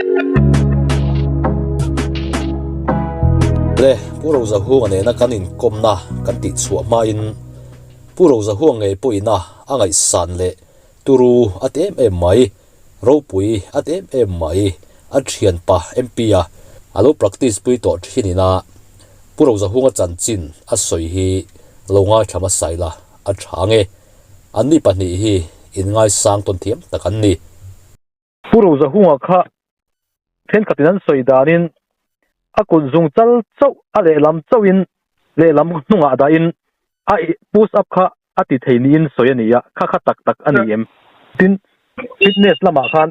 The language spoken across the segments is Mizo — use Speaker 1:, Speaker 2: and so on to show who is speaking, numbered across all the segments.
Speaker 1: Le, Pu Rozahunga nena kan inkawmna kan tihchhuah hmain Pu Rozahunga ngei pawhin a a ngaihsan leh turu a ti em em mai, ropui a ti em em mai, a thianpa MP a a lo practice pui tawh thin ina Pu Rozahunga chanchin a sawi hi lo ngaithla hmasa ila a tha ang e. Anni pahnih hi inngaisang tawn thiam tak an ni.
Speaker 2: Pu Rozahunga kha thenkhatin an sawi danin a kut zung chal chauh a lehlam chauhin lehlam hnungah dahin a push up kha a ti thei niin sawi a ni a, kha kha tak tak a ni em? Tin, fitness lamah khan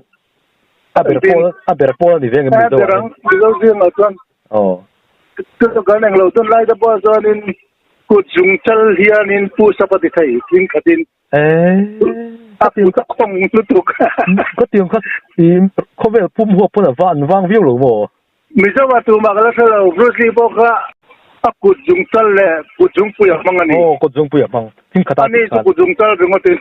Speaker 2: a ber pawl a ber pawl a ni ve ang em Mizo ah hian?
Speaker 3: Mizo zingah chuan
Speaker 2: Aw.
Speaker 3: Kan englo tawn lai te pawh chuanin Kut zung chal hianin push up a ti thei tling khatin.
Speaker 2: Eh,
Speaker 3: a kut a khawng lutuk.
Speaker 2: Ka tiang kha i khawvel pum huap pawn a va an vang viau lo maw?
Speaker 3: Mizo ah tumah ka la hre lo, Bruce Lee pawh kha a kut zung chal leh kut zungpui a hmang a ni.
Speaker 2: Aw, kut zungpui a hmang. Thing khat a
Speaker 3: Ani chu kut zung chal ringawtin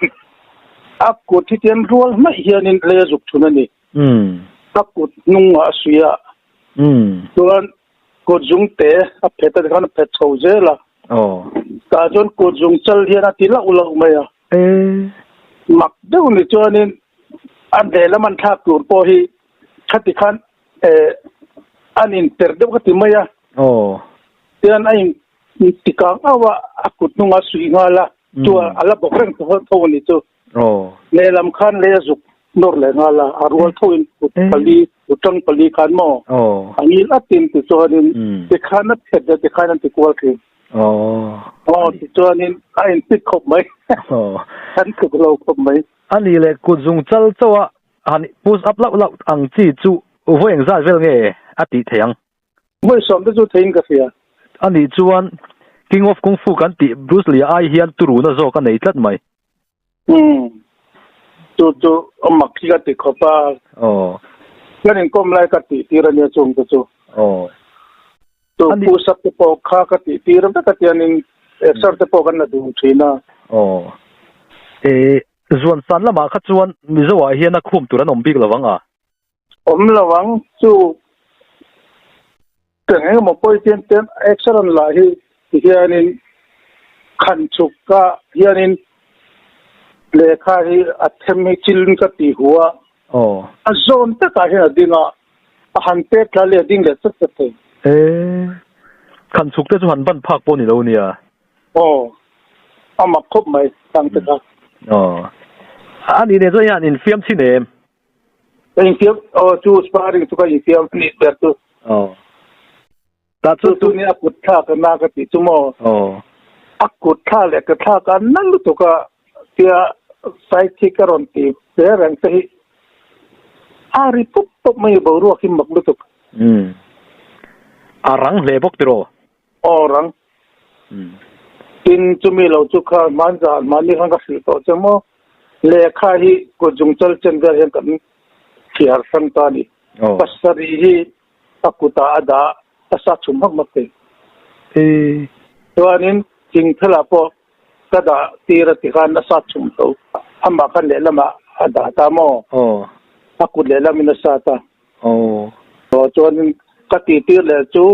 Speaker 3: a kut hi tian rual hmaih hianin lei a zuk thun a ni. A kut hnungah a suih a. Chuan Kut zung te a phet a tikhan a phet chho zel a. Tah chuan kut zung chal hian a ti lauh lauh mai a. Mak deuh ni chuanin a lehlam an thlak tur pawh hi khati khan an inper deuh kha ti mai a. Tian a in ti kang auh a, a kut hnungah a suih nghal a, chuan a la bawk reng tho a ni chu. Lehlam khan lei a zuk nawr leh nghal a, a rual thoin kut pali, kut tang pali khan maw a ngil atin tichuanin tikhan a phet leh tikhan an ti kual thin. Aw tichuanin a inpit khawp mai, an tluk lo khawp mai.
Speaker 2: A nih leh kut zung chal chauh a han push up lauh lauh ang chi chu vawi engzat vel nge a tih theih ang?
Speaker 3: Vawi sawm te chu theiin ka hria.
Speaker 2: A nih chuan King of Kung Fu kan tih Bruce Lee ai hian turuna zawk a nei tlat mai.
Speaker 3: Umm. Chu chu a mak hi ka ti khawp a.
Speaker 2: Aw.
Speaker 3: Kan inkawm lai ka tih tir a nia chung te chu.
Speaker 2: Aw.
Speaker 3: Chu push up te pawh kha ka tih tir vek a tianin exer te pawh kan la dun thin a.
Speaker 2: Aw. E zuan san lamah kha chuan Mizo ah hian a khum tur an awm bik lo vang a.
Speaker 3: Awm lo ang chu eng engemaw pawi tian ten exer an la hi ti hianin khan chhuk ka hianin lehkha hi a them hi chilin ka ti hu a, a zawn takah hian a ding a, a han pek tla leh a ding leh chat chat thei.
Speaker 2: E, khan chhuk te chu han ban phak pawh ni lo nia.
Speaker 3: Aw, a mak khawp mai tang te kha.
Speaker 2: Aw, a nih nen chuan hian infiam chhin em?
Speaker 3: Ka infiam, aw chu sparring chu ka infiam a nih ber chu.
Speaker 2: Aw. Ta
Speaker 3: chu chu ni a kut thlak a na ka tih chu maw.
Speaker 2: Aw.
Speaker 3: A kut thla leh ka thlak a na lutuk a tia side kick a rawn ti ve reng te hi a ri pawp pawp mai boruak hi mak lutuk.
Speaker 2: Umm. A rang hle bawk tiraw?
Speaker 3: Aw rang. Tin chumi lo chu kha hmanzah mahni khan ka hrilh tawh che maw. Lehkha hi kut zung chal chen vel hian kan thiar hrang ta a ni. Pasarih hi a kutah a dah a sa chhum hmak hmak thei. Chuanin thingphelah pawh ka dah tir a ti khan a sa chhum tho. Amah khan lehlamah a dah ta maw? A kut lehlamin a sa ta. Chuanin ka tih tir leh chu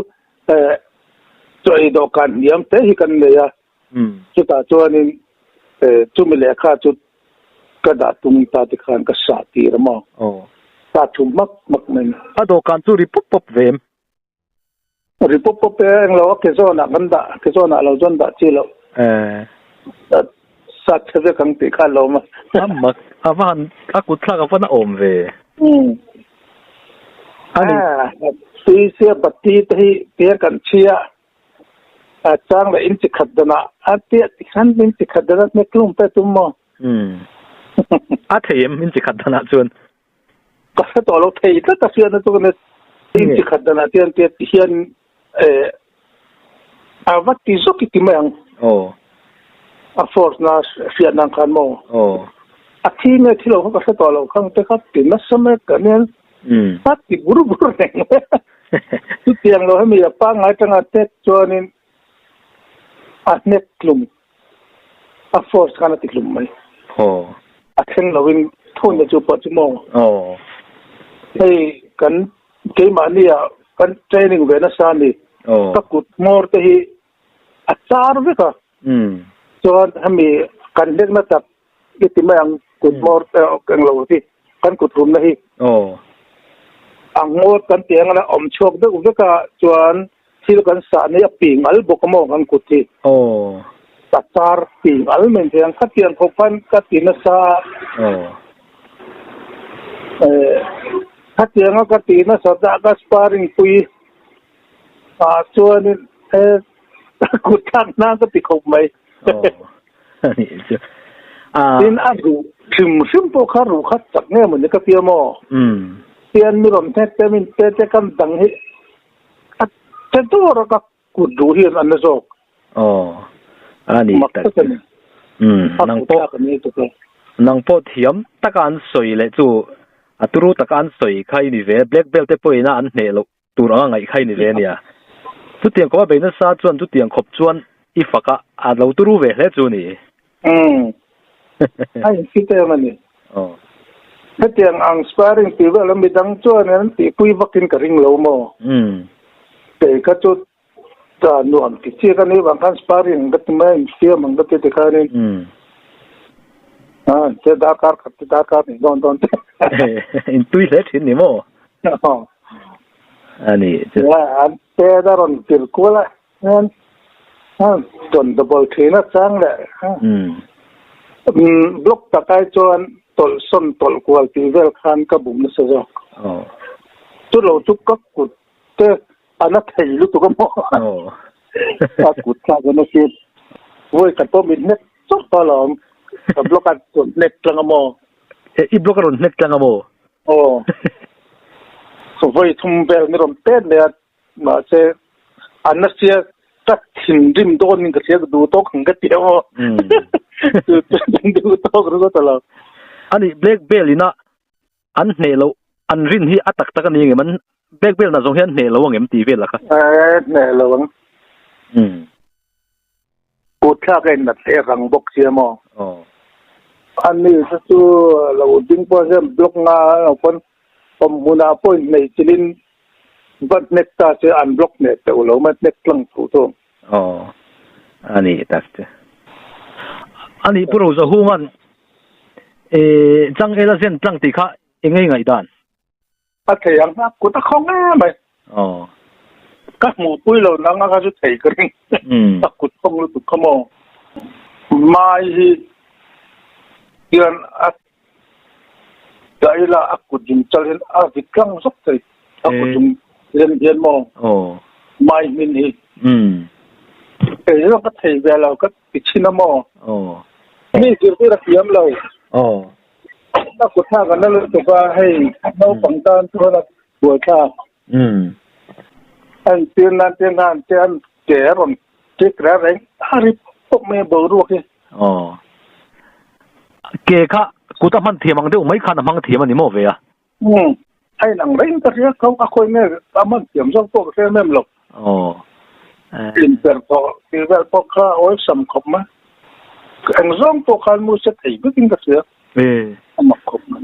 Speaker 3: chaw ei dawhkan hniam te hi kan nei a. Chutah chuanin chumi lehkha chu ka dah tum ta te khan ka sah tir a maw? Sa thum hmak hmak mai ni.
Speaker 2: A dawhkan chu ri pawp pawp ve em?
Speaker 3: Ri pawp pawp e, englo a ke zawnah kan dah, ke zawnah lo chuan dah chi loh. Sa chhe vek ang tih kha a lawm a.
Speaker 2: A mak, a va han, a kut thlak a va na awm ve.
Speaker 3: A ni. Tui sia bati te hi tia kan chhia. A chang leh in chi khat danah a tia ti khan in chi khat danah hnek hlum te tum maw?
Speaker 2: Umm. A thei em in chi khat danah chuan?
Speaker 3: Ka hre tawh lo thei tlat a hriatna chu ka nia. In chi khat danah tian tia ti hian eh a va ti zawk i ti mai ang.
Speaker 2: Aw.
Speaker 3: A force na hriat nan khan maw?
Speaker 2: Aw.
Speaker 3: A thi nge thi lo kha ka hre tawh lo khang te kha ti nasa mai ka nia. A ti bur bur reng mai a. Chutiang lo hemi a pangngai tanga tek chuanin a hnek tlum, a force khan a ti tlum mai.
Speaker 2: Aw.
Speaker 3: A thleng loin thun na chu pawh chu maw?
Speaker 2: Aw.
Speaker 3: Hei. kan keimahnia kan training ve nasa a ni. Ka kut hmawr te hi a char vek a. Chuan hemi kan hlekna tak i ti mai ang kut hmawr englo hi kan kut rumna hi a ngawt kan tih ang a awm chhuak deuh vek a chuan thil kan sah ni a ping al bawk a maw kan kut hi a char ping al mai thei ang khatiang khawp khan ka ti nasa a khatianga ka ti nasa dah ka sparring pui ah chuanin he kut thlak nan ka ti khawp mai. Tin a ruh hrim hrim pawh kha ruh kha chak nge mawni ka tia maw? Tian mi rawn hnek te min te te kan dang hi a che dawr a ka kut ruh hian a na zawk. Mak tak a ni. A kut thlak a ni tuk a.
Speaker 2: Nang pawh thiam taka an sawi leh chu a turu taka an sawi kha i ni ve. Black belt te pawhin a an hneh loh Tur anga ngaih kha i ni ve ania. Chutiang khawpa bei nasa chuan chutiang khawp chuan i fak a, a lo turu ve hle chu ni.
Speaker 3: Umm. A infit em a ni.
Speaker 2: Aw.
Speaker 3: Hetiang ang sparring tih vel a midang chuan an tihpui vakin ka ring lo maw?
Speaker 2: Umm.
Speaker 3: Kei kha chu ta nuam ti chiak a nih vang khan sparring ang ka ti mai a, infiam ang ka ti tikhanin.
Speaker 2: Umm.
Speaker 3: A, te darkar khat te darkar hnih dawn dawn te.
Speaker 2: Intui hle thin ni maw? A ni chu.
Speaker 3: An te a rawn tir kual a, an rawn double thin a chang leh. Block takai chuan tawlh sawn tawlh kual tih vel khan ka bum nasa zawk. Chu lo chu ka kut te a na thei lutuk a maw. A kut thlak a na si. Vawi khat pawh min hnek chawp a lawm. Ka block a rawn hnek tlang a maw.
Speaker 2: I block a rawn hnek tlang a maw?
Speaker 3: Aw. Vawi thum vel ni rawn pet leh a, mahse a nasia ka thinrim dawn in ka hria ka duh tawk ang ka ti a maw. Chu chu duh tawk ringawt a lo.
Speaker 2: Ani Black Belt ina an hneh loh an rin hi a tak tak a ni ngem an Black Belt na zawng hi an hneh lo ang em tih vel a kha.
Speaker 3: Eh hneh lo ang. Kut thlak a innat hle rang bawk sia maw?
Speaker 2: Aw.
Speaker 3: Ani te chu lo ding pawh hian block nga lo pawn awm hmunah pawh inhmei chilhin va hnek ta se an block hneh teuh lo mai hnek tlang tho thung.
Speaker 2: Aw. A nih tak che. A nih Pu Rozahunga'n eh changel a zen tlang tih kha eng nge ngaihdan?
Speaker 3: A thei ang a kut a khawng em mai.
Speaker 2: Aw.
Speaker 3: Ka hmuh pui lo nang a kha chu thei ka ring. A kut khawng lutuk kha maw. Mai hi hian a dah ila a kut zum chal hian a vit tlang zawk thei. A kut zum lem hian maw.
Speaker 2: Aw.
Speaker 3: Mai hmin hi. Kei zawk ka thei ve lo ka ti thin a maw.
Speaker 2: Aw.
Speaker 3: Mi zirtir a thiam lo.
Speaker 2: Aw.
Speaker 3: A kut thlak an la lutuk a, hei naupang tan chuan a buai thlak. A intir nan te khan te an ke a rawn ṭik reng reng a ri pawp mai a boruak hi.
Speaker 2: Aw. Ke kha kut a hman thiam ang deuh mai khan a hmang thiam a ni maw ve a?
Speaker 3: Umm. A inang reng ka hria kho a khawi nge a hman thiam zawk pawh ka hre em em lo.
Speaker 2: Aw.
Speaker 3: Inper tawh tih vel pawh kha a awlsam khawp mai. Eng zawng pawh khan mu se thei vekin ka hria. A mak khawp mai.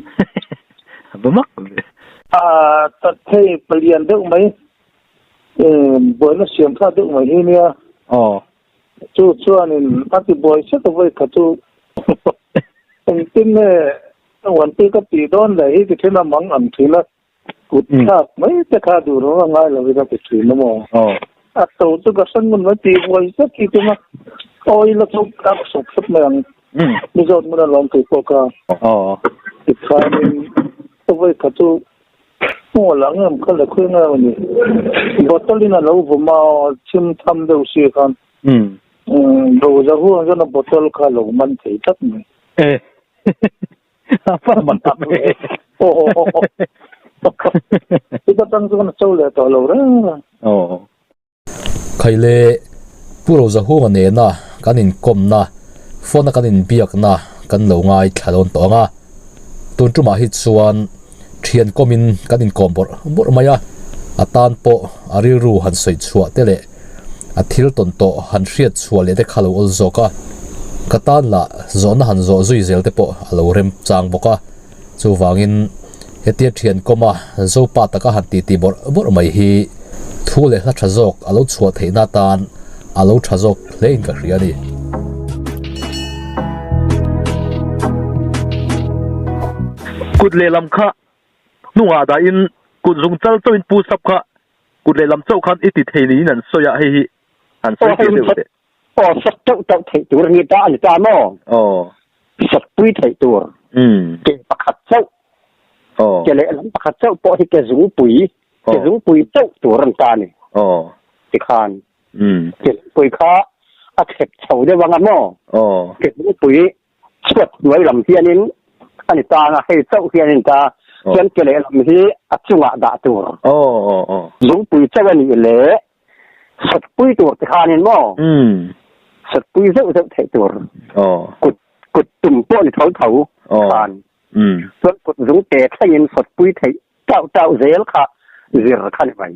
Speaker 2: A va mak ve.
Speaker 3: A tat thei palian deuh mai, buaina siam thlak deuh mai hi nia.
Speaker 2: Aw.
Speaker 3: Chu chuanin a ti buai sek a vawi kha chu engtin nge Uanpui ka tih dawn leh hi ti thin a mang ang thin a, kut thlak mai te kha duh reng a ngai lovin a ti thin a maw? A to chu ka hre ngun mai tih buai zet hi tum a, oil a chu a sawp sawp mai ang, mi zawt hmun a lawm thei pawh kha. Tikhanin vawi kha chu hmuh lah ngem kha le khawi ngai a ni, bottle in a lo vawm a, chim tham deuh si khan Rosa huang chuan a bottle kha a lo man thei tlat mai.
Speaker 2: E a pa man ta me.
Speaker 3: Chuta tang chuan a cho leh tawh lo reng a.
Speaker 2: Aw.
Speaker 1: Khaile Pu Rozahunga nena kan inkawmna, phone a kan inbiakna kan lo ngai thla dawn tawh ang a. Tun tumah hi chuan thian kawmin kan inkawm bawrh bawrh mai a, a tan pawh a rilru han sawi chhuah te leh a thil tawn tawh han hriat chhuah leh te kha lo awl zawk a, ka tan lah zawhna han zawh zui zel te pawh a lo rem chang bawk a, chuvangin Hetia thian kawma Zopa taka han titi bawrh bawrh mai hi thu leh hla tha zawk a lo chhuah theihna atan a lo tha zawk hlein ka hria a ni.
Speaker 2: Kut lehlam kha hnungah dahin kut zung chal chauhin pu sap kha kut lehlam chauh khan i ti thei niin an sawi a, hei hi han sawi fiah deuh teh.
Speaker 4: Aw sat teuh teuh theih tur a ni ta a ni ta maw?
Speaker 2: Aw.
Speaker 4: Sat pui theih tur.
Speaker 2: Umm.
Speaker 4: Ke pakhat chauh.
Speaker 2: Aw.
Speaker 4: Ke lehlam pakhat chauh pawh hi ke zungpui, ke zungpui chauh tur a ni ta a ni.
Speaker 2: Aw.
Speaker 4: Tikhan.
Speaker 2: Umm.
Speaker 4: Ke zungpui kha a thlep chho deuh anga maw?
Speaker 2: Aw.
Speaker 4: Ke zungpui chhuat hnuai lam hianin a ni ta anga hei chauh hian a ni ta. Chuan ke lehlam hi a chungah dah tur.
Speaker 2: Aw aw aw.
Speaker 4: Zungpui chauh a nih leh Sawtpui tur ti khanin maw? Sawtpui zeuh zeuh theih tur. Kut kut tum pawh ni tho tho khan. Chuan kut zung te thlengin sawtpui theih tauh tauh zel kha zir kha ni mai.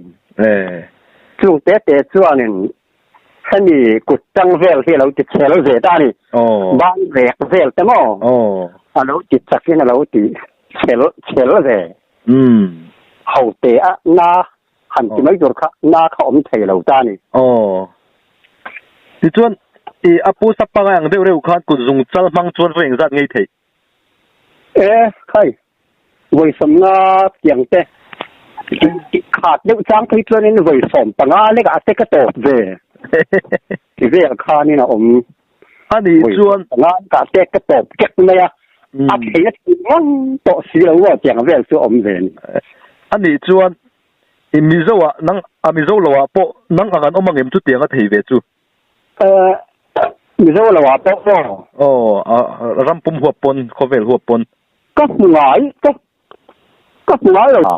Speaker 4: Chung te te chuanin hemi kut tang vel hi a lo ti chhe lo ve ta a ni. Ban rek vel te maw? A lo ti chakin a lo ti chhel chhel ve. Ho te a na Han ti mai tur kha na kha awm thei lo ta a ni.
Speaker 2: Aw. Tichuan, i a pu sap pangai ang deuh reuh khan kut zung chal hmang chuan vawi engzat ngei theih?
Speaker 4: E, khai, vawi sawmnga tiang te tih khat deuh chang phei chuanin vawi 15 lekah te ka tawp ve ti vel khanin a awm.
Speaker 2: A nih chuan.
Speaker 4: Vawi 15 lekah te ka tawp kek mai a, a thei a thei ngang tawh si lo aw tiang vel chu a awm ve a ni.
Speaker 2: A nih chuan i Mizo ah nang a Mizo lo ah pawh nang ang an awm angem chu tiang a thei ve chu?
Speaker 4: Eh, Mizo lo ah pawh aw.
Speaker 2: Aw, a ram pum huap pawn, khawvel huap pawn.
Speaker 4: Ka hmu ngai, ka ka hmu ngai lo.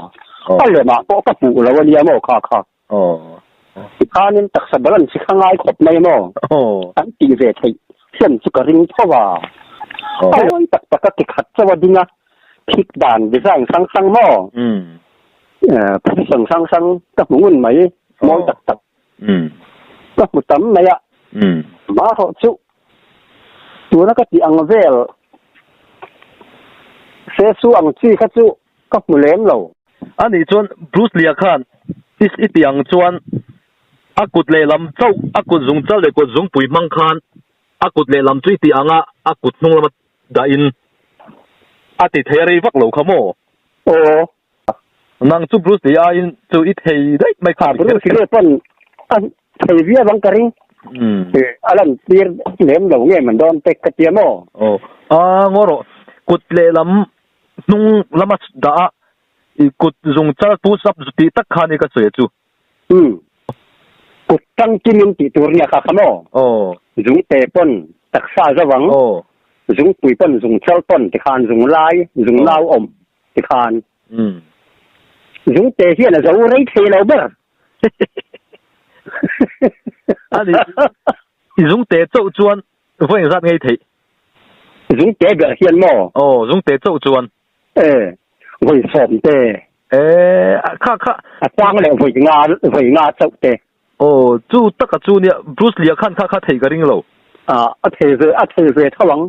Speaker 4: A lem ah pawh ka hmuh lo a nia maw kha kha.
Speaker 2: Aw.
Speaker 4: Tikhanin taksa balance kha ngai khawp mai maw?
Speaker 2: Aw.
Speaker 4: An tih ve theih hian chu ka ring tho a.
Speaker 2: Aw.
Speaker 4: A lawi tak tak a ti khat chauh a ding a, phik dan design hrang hrang maw?
Speaker 2: Umm.
Speaker 4: Position hrang hrang ka hmu ngun mai, mawi tak tak.
Speaker 2: Umm.
Speaker 4: Ka hmu tam mai a.
Speaker 2: Umm.
Speaker 4: Marawh chu tuna ka tih ang vel se su ang chi kha chu Ka hmu lem lo.
Speaker 2: A nih chuan Bruce Lee-a khan i i tih ang chuan a kut lehlam chauh, a kut zung chal leh kut zungpui hmang khan a kut lehlam chu i tih anga a kut hnung lama dahin a ti thei a rei vak lo kha maw?
Speaker 4: Aw.
Speaker 2: Nang chu Bruce Lee aiin chu i thei daih mai kha.
Speaker 4: Bruce Lee pawn a thei viau ang ka ring. A lan tir lem lo nge man dawn te ka tia maw?
Speaker 2: Aw. A ngaw rawh. Kut lehlam Hnung lama dah a, i kut zung chal pu sap zu tih tak kha ni ka sawi a chu.
Speaker 4: Umm. Kut tang kimin tih tur nia kha kha maw?
Speaker 2: Aw.
Speaker 4: Zung te pawn taksa zo ang.
Speaker 2: Aw.
Speaker 4: Zungpui pawn zung chal pawn ti khan zung lai, zung nau awm ti khan.
Speaker 2: Umm.
Speaker 4: Zung te hian a zo rei thei lo ber.
Speaker 2: Ani, i zung te chauh chuan vawi engzat ngei theih?
Speaker 4: Zungte ber hian maw?
Speaker 2: Aw, zungte chauh chuan.
Speaker 4: E, vawi sawm te.
Speaker 2: E, kha kha.
Speaker 4: A chang leh vawi nga, vawi nga chauh te.
Speaker 2: Aw, chu taka chu nia, Bruce Lee-a khan kha kha thei ka ring lo.
Speaker 4: A, a thei ve, a thei ve tho ang.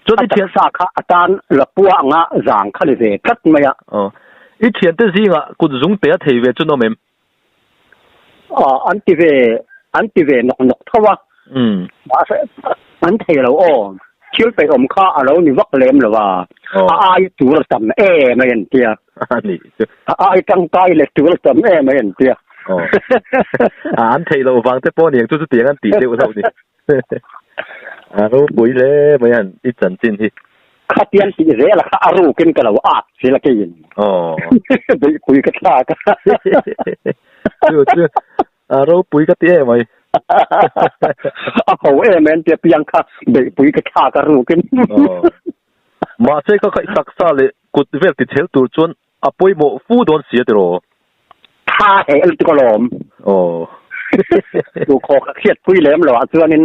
Speaker 2: Chuan i thian.
Speaker 4: A taksa kha a tan lapua anga zang kha ni ve tlat mai a.
Speaker 2: Aw, i thiante zingah kut zungte a thei ve chu nawm em?
Speaker 4: Aw, an ti ve, an ti ve nawk nawk tho a. Mahse, an thei lo aw. Thil peihawm kha a lo ni vak lem lo a. A ai tur a tam em mai an tia. A ai tangkai leh tur a tam em mai an tia.
Speaker 2: An theih loh vang te pawh aniang chu chutiang an tih deuh hlauh ni. A ropui hle mai an i chanchin hi.
Speaker 4: Khatian tih zel a kha a rukin ka lo at zel a keiin.
Speaker 2: Aw.
Speaker 4: Beihpui ka thlak a.
Speaker 2: Chu chu a ropui ka ti em mai.
Speaker 4: A ho em em tia piang kha beihpui ka thlak a rukin.
Speaker 2: Aw. Mahse ka khaih taksa leh kut vel ti chhel tur chuan A pawimawh fu dawn si a tiraw?
Speaker 4: Tha heh lutuk alawm.
Speaker 2: Aw.
Speaker 4: Duhkhawh ka hriatpui lem lo ah chuanin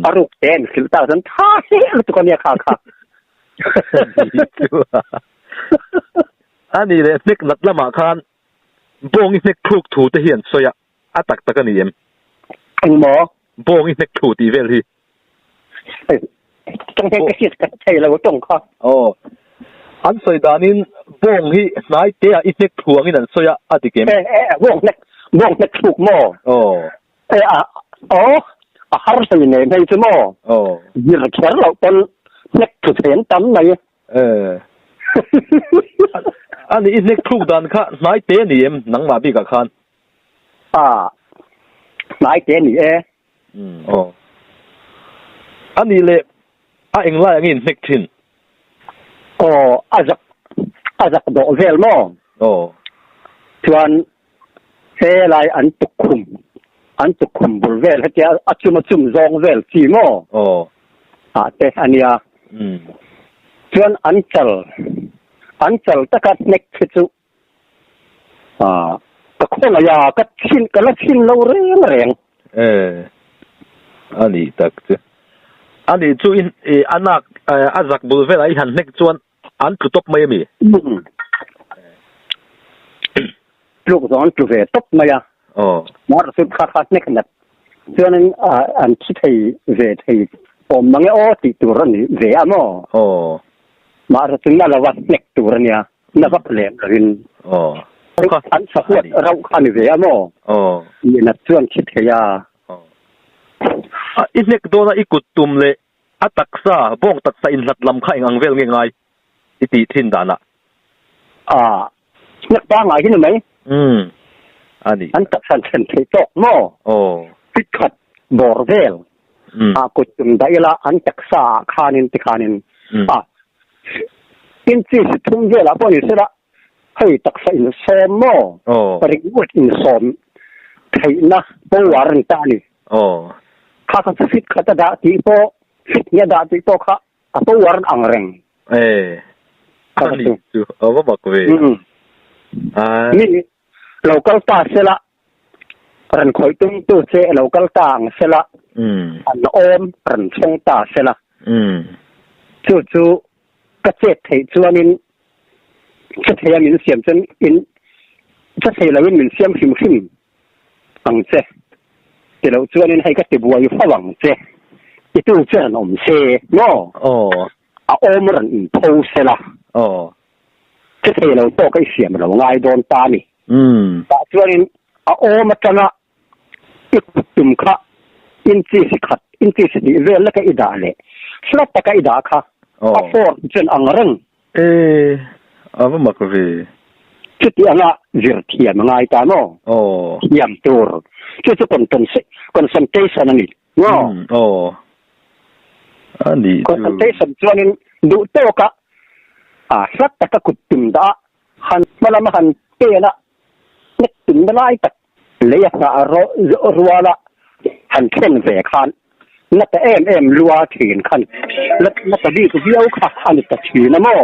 Speaker 4: a ruk te an hrilh tak chuan tha heh lutuk ania kha kha.
Speaker 2: A nih leh hnek nat lamah khan Bawngi hnek thluk thu te hi an sawi a, a tak tak a ni em?
Speaker 4: Engmaw?
Speaker 2: Bawngi hnek thu tih vel hi.
Speaker 4: Tawng hian ka hriat ka thei lo tawng kha.
Speaker 2: Aw. An sawi danin bawng hi hnai te ah i hnek thlu angin an sawi a, a dik em?
Speaker 4: E e bawng hnek bawng hnek thluk maw?
Speaker 2: Aw.
Speaker 4: E a aw a har hlei nei hmei chu maw?
Speaker 2: Aw.
Speaker 4: Zir kher loh pawn hnek thlu thei an tam mai.
Speaker 2: E. A nih i hnek thluk dan kha hnai te a ni em nangmah bikah khan?
Speaker 4: A hnai te a ni e.
Speaker 2: Aw. A nih leh a englai angin hnek thin?
Speaker 4: Aw, a zak a zak dawh vel maw?
Speaker 2: Aw.
Speaker 4: Chuan helai an tukkhum an tukkhum bul vel hetia a chum a chum zawng vel chi maw?
Speaker 2: Aw.
Speaker 4: Ah te a nia. Chuan an chal an chal taka hnek khi chu Ah, ka khawngaih a, ka chhin, ka la chhin lo reng reng.
Speaker 2: Eh, a nih tak chu. A nih chu i, i a nak, a zak bul velah i han hnek chuan an tlu tawp mai a mi?
Speaker 4: Umm. Tluk zawng an tlu ve tawp mai a.
Speaker 2: Aw.
Speaker 4: Mar chu kha kha hnek nat chuanin an thi thei ve thei awm mang e aw tih tur a ni ve a maw?
Speaker 2: Aw.
Speaker 4: Mahse chu na lova hnek tur a nia. Na vak lem lovin.
Speaker 2: Aw.
Speaker 4: An sahuat rauh kha a ni ve a maw?
Speaker 2: Aw.
Speaker 4: Nihna chuan thi thei a.
Speaker 2: Aw. A, i hnek dawna i kut tum leh a taksa, bawng taksa inhlat lam kha eng ang vel nge ngai i tih thin danah?
Speaker 4: A, hnek pangngai hi ni mai.
Speaker 2: Umm. A nih.
Speaker 4: An taksa an thlen theih tawk maw?
Speaker 2: Aw.
Speaker 4: Fit khat bawr vel. A kut tum daih ila an taksa ah khanin tikhanin a inches thum velah pawh ni sela hei taksa insawm maw ringawt insawm theihna power an ta a ni. Kha kha chu fit khat a dah tih pawh fit hnih a dah tih pawh kha a power ang reng.
Speaker 2: Kha kha chu a va mak ve.
Speaker 4: Mi lo kal ta sela Ran khawih tumtu che lo kal ta ang sela, an awm ran chhawng ta sela. Chu chu ka chet theih chuanin che theia min siam chuan in che thei loin min siam hrim hrim ang che. Ti loh chuanin hei ka ti buai fo ang che. I tu che ran awm se maw? A awm ran inpho sela. Che thei lo tawk a i siam lo ngai dawn ta a ni. Tah chuanin a awm atanga i kut tum kha inches khat, inches hnih vel leka i dah leh flat taka i dah kha a form chuan ang reng.
Speaker 2: E, a va mak ve.
Speaker 4: Chuti anga zir thiam a ngai ta maw? Thiam tur. Chu chu concentration a ni maw?
Speaker 2: Aw. A nih chu.
Speaker 4: Concentration chuanin duh tawka flat taka kut tum dah a Han hma lama han pen a, hnek tumna lai tak lei a nghah rual a han thlen ve khan na ta em em lua thin khan na ta bik viau kha a ni ta thin a maw?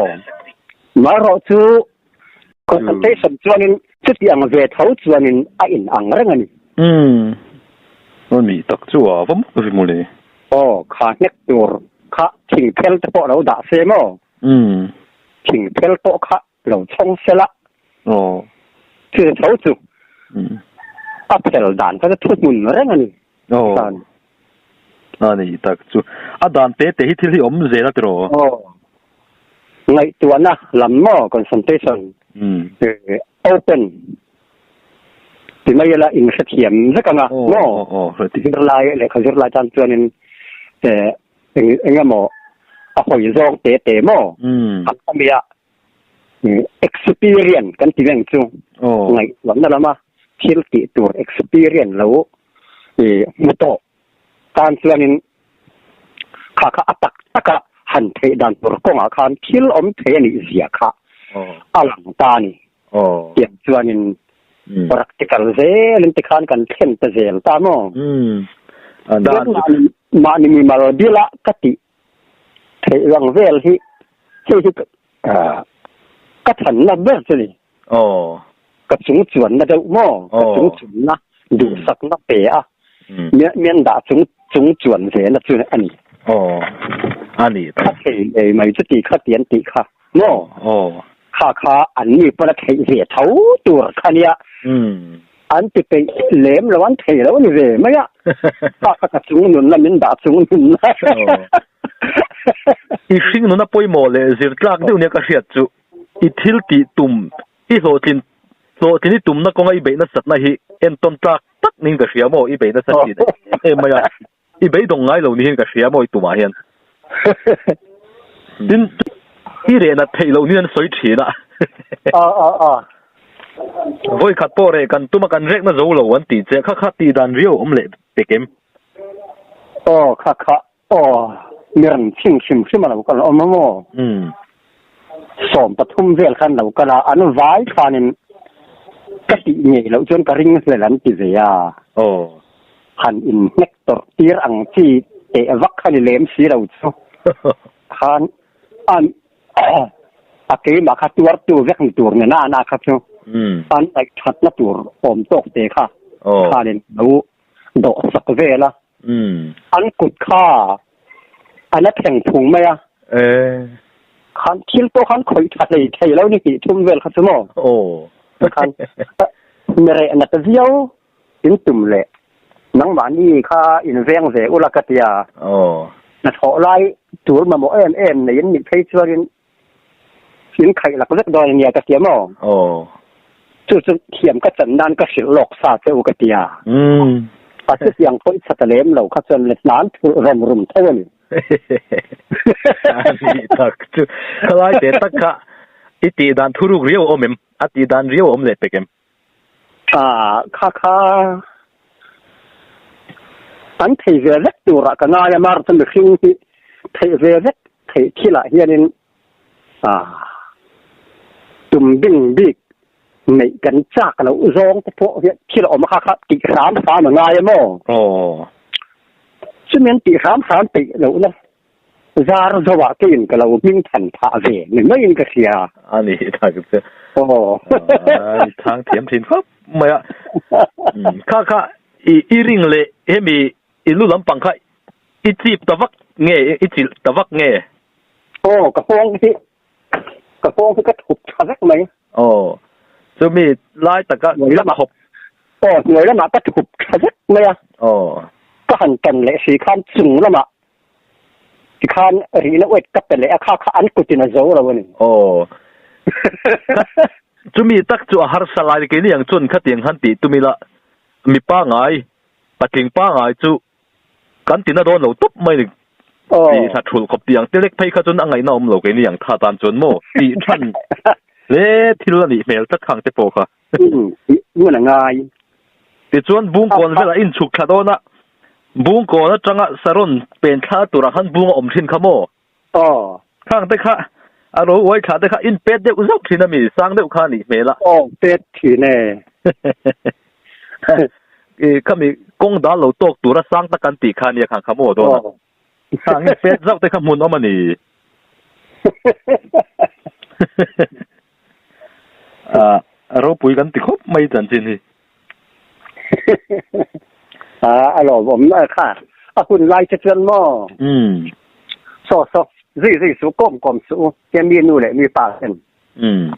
Speaker 4: Marawh chu concentration chuanin chuti ang ve tho chuanin a in ang reng a ni.
Speaker 2: Umm, a nih tak chu a va mak ve mawle.
Speaker 4: Aw, kha hnek tur kha thingphel te pawh lo dah se maw?
Speaker 2: Umm.
Speaker 4: Thing phel pawh kha lo chhawng sela.
Speaker 2: Aw.
Speaker 4: Thil tho chu.
Speaker 2: Umm.
Speaker 4: A phel dan kha chu thu hmun reng a ni.
Speaker 2: Aw. A ni tak chu. A dan te te hi thil hi awm zel a tiraw?
Speaker 4: Aw. Ngaihtuahna lam maw concentration.
Speaker 2: Umm.
Speaker 4: Open. Ti mai ila in hrethiam vek anga maw?
Speaker 2: Aw aw hrethiam.
Speaker 4: Zirlai lehkha zirlai tan chuanin eh Eng eng emaw a hawi zawng te te maw? A khawmia experience kan ti reng chu ngaihtuahna lama thil tih tur experience lo hmu tawh tan chuanin kha kha a tak taka han theih dan tur kawngah khan thil awm thei a nih zia kha a lang ta a ni. Tiang chuanin practical zelin tikhan kan thlen ta zel ta maw? Mahni mimal bila ka tih theih rang vel hi hei hi ka thanna ber chu ni. Ka chung chuanna deuh maw? Ka chung chuanna duhsakna pe a mian dah chung chung chuan ve na chu a ni. Ka thei ngei mai chu ti kha ti an tih kha. Maw? Kha kha an ni pawn a theih ve tho tur kha nia. An ti peih lem lo, an thei lo a ni ve mai a. Kha kha ka chung nunna min dah chung nunna.
Speaker 2: I hring nuna pawimawh leh zir tlak deuh nia ka hriat chu i thil tih tum, i hlawhtlin hlawhtlin i tumna kawnga i beih nasatna hi entawn tlak tak niin ka hria maw? I beih nasa thin em em mai a, i beidawng ngai lo niin ka hria maw i tumah hian? Tin, i reh nat theih loh niin an sawi thin a. Vawi khat pawh reh kan tum a, kan rekna zo lo an tih che. Kha kha tih dan riau awm leh pek em?
Speaker 4: Aw, kha kha Aw, mi ran chhing hrim hrim a lo kal awm a maw? 13 vel khan lo kal a, an vai khanin ka tih ngei loh chuan ka ring hlel an ti ve a.
Speaker 2: Aw.
Speaker 4: Han inhnek tawrh tir ang chi teh vak kha ni lem si lo chu khan an a keimah kha tuartu vek ni tur nena ana kha chu an ngaihthatna tur awm tawk te kha khanin lo dawh sak vel a. An kut kha a la thleng phung mai a. Khan thil pawh khan khawih tha hlei thei lo ni tih thum vel kha chu maw? Khan mi reh nat viau in tum leh nangmahni kha in veng ve ula ka tia. Hnathawh lai tur mamawh em em nei in nih phei chuanin In khaih lak vek dawn a nia ka tia maw? Chu chu thiam ka chan nan ka hrilh lawk sa che u ka tia. A chutiang pawh i chhat a lem lo kha chuan le hnan thulh rawm rum tho a ni.
Speaker 2: A nih tak chu. Khalai te tak kha i tih dan thuruk riau a awm em? A tih dan riau a awm leh pek em?
Speaker 4: Kha kha an thei ve vek turah ka ngai a, mar chu mihring hi theih ve vek theih thilah hianin tum bing bik neih kan chak loh zawng te pawh hian thil a awm a, kha kha tih hram hram a ngai a maw? Chumi an tih hram hram peih lohna Zar zoah te in ka lo hming than phah ve ni mai in ka hria.
Speaker 2: A ni tak chu.
Speaker 4: Aw.
Speaker 2: I thang thiam thin khawp mai a. Kha kha i i ring leh hemi i lu lampang kha i chip ta vak nge i chilh ta vak nge?
Speaker 4: Aw ka nghawng hi ka nghawng hi ka thup tha vek mai.
Speaker 2: Aw chumi lai taka ka thawp.
Speaker 4: Aw hnuai lamah ka thup tha vek mai a.
Speaker 2: Aw.
Speaker 4: Ka han tan leh si khan chung lamah Tikhan rihna uet ka pe leh a, kha kha an kutin a zo lo a ni.
Speaker 2: Aw. Chumi tak chu a harsa lai keini ang chuan khatiang han tih tum ila, mi pangai, patling pangai chu kan tina dawn lo tawp mai ni. Tih hla thulh khawp tih ang te lek phei kha chuan a ngaihna awm lo keini ang tha tan chuan maw tih than hle thil a nih hmel tlat khang te pawh kha.
Speaker 4: Ngun a ngai.
Speaker 2: Tichuan Bungkawn velah inchhuk thla dawn a, Bungkawn atanga Saron pen thla turah khan bung a awm thin kha maw?
Speaker 4: Aw.
Speaker 2: Khang te kha a ro uai thla te kha in pet deuh zauh thin a mi, sang deuh kha a nih hmel a.
Speaker 4: Aw, pet thin e.
Speaker 2: I khami kawng dal lo tawk tura sang tak an tih kha nia khang kha maw dawn a.
Speaker 4: Aw.
Speaker 2: Khang in pet zauh te kha hmun awm a ni. A ropui kan ti khawp mai chanchin hi.
Speaker 4: A a lawmawm na kha a hun lai che chuan maw?
Speaker 2: Umm.
Speaker 4: Saw saw zui zui suh kawm kawm suh u tia mi nu leh mi pa ten.
Speaker 2: Umm.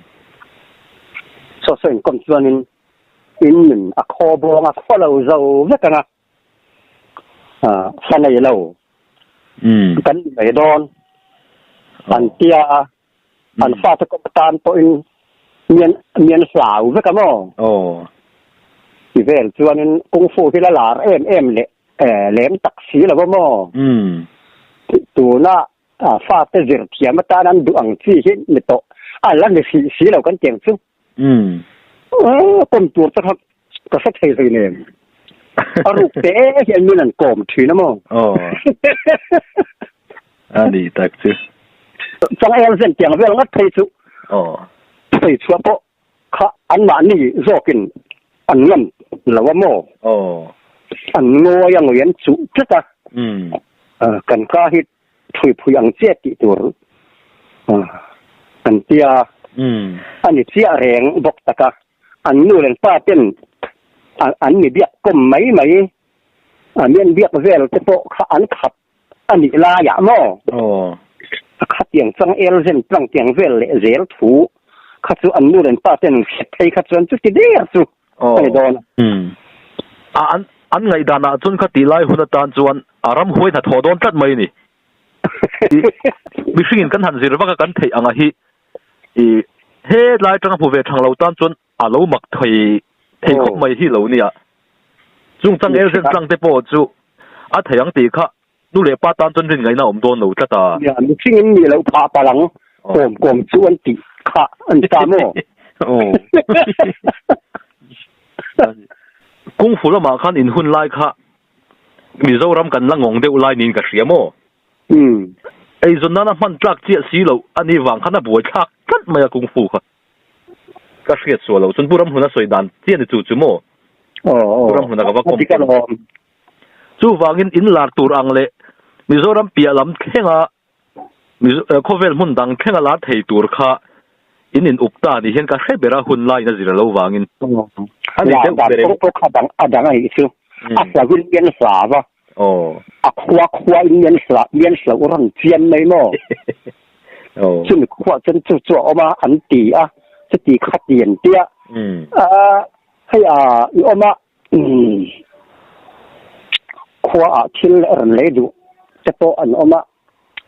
Speaker 4: Saw saw in kawm chuanin in nun a khaw bawng a khaw lo zo vek ang a. Fa nei lo kan ni mai dawn an tia a. An fate kawm atan pawhin mian mian hlau vek a maw?
Speaker 2: Aw.
Speaker 4: Ti vel chuanin Kung Fu hi la lar em em leh lem tak si lo a maw? Tuna fate zir thiam atan an duh ang chi hi ni tawh a la ni hrih si lo kan tiang chu. Kawm tur te kha ka hre thei hlei nen. A ruk te hian min an kawm thin a maw?
Speaker 2: Aw. A ni tak chu.
Speaker 4: Chang el zen tiang vel ngat phei chu.
Speaker 2: Aw.
Speaker 4: Phei chhuah pawh kha anmahni zawkin an ngam lo a maw?
Speaker 2: Aw.
Speaker 4: An ngawi a ngawi an chuh tlat a. Kan ka hi phui phui ang chiah tih tur an tia. A ni chiah reng bawk tak a. An nu leh pa ten an mi biak kawm mai mai a mian biak vel te pawh kha an khap a nih laiah maw?
Speaker 2: Aw.
Speaker 4: A khatiang chang el zen tlang tiang vel leh zel thu kha chu an nu leh pa ten hriat phei kha chuan chuti der chu a ni dawn
Speaker 2: a. A an an ngaihdanah chuan kha tih lai hun atan chuan a ram huai hnathawh dawn tlat mai a ni. Mihringin kan han zir vak a kan theih anga hi i he lai atanga hmu ve thang lo tan chuan a lo mak thei thei khawp mai hi lo nia. Chung chang elzen tlang te pawh chu a thei ang tih kha nu leh pa tan chuan rin ngaihna awm dawn lo tlat a.
Speaker 4: Nia, mihringin nih loh phah palh ang, kawm kawm chu an tih kha a ni ta maw?
Speaker 2: Aw. Kung fu lamah khan in hun lai kha Mizoram kan la ngawng deuh lai niin ka hria maw? Eizawn nana hman tlak chiah si loh a nih vang khan a buai thlak tlat mai a kung fu kha. Ka hriat sual loh chuan Pu Ramhluna sawi dan chiah ni chu chu maw? Pu Ramhluna ka va kawm pawh. Chuvangin in lar tur ang leh Mizoram piah lam thlenga khawvel hmun dang thlenga lar thei tur kha in in up ta ni hian ka hre ber a hun laiin a zir lo vangin.
Speaker 4: A ni deuh ber em? Pawh kha dang a dang a nih chu. A hlau in mian hlau a. A khua khua in mian hlau mian hlau rawn chian mai maw? Chumi khua chuan chu chu a awm a an ti a chuti kha ti an tia. Hei a i awm a. Khua ah thil rawn lei duh te pawh an awm a,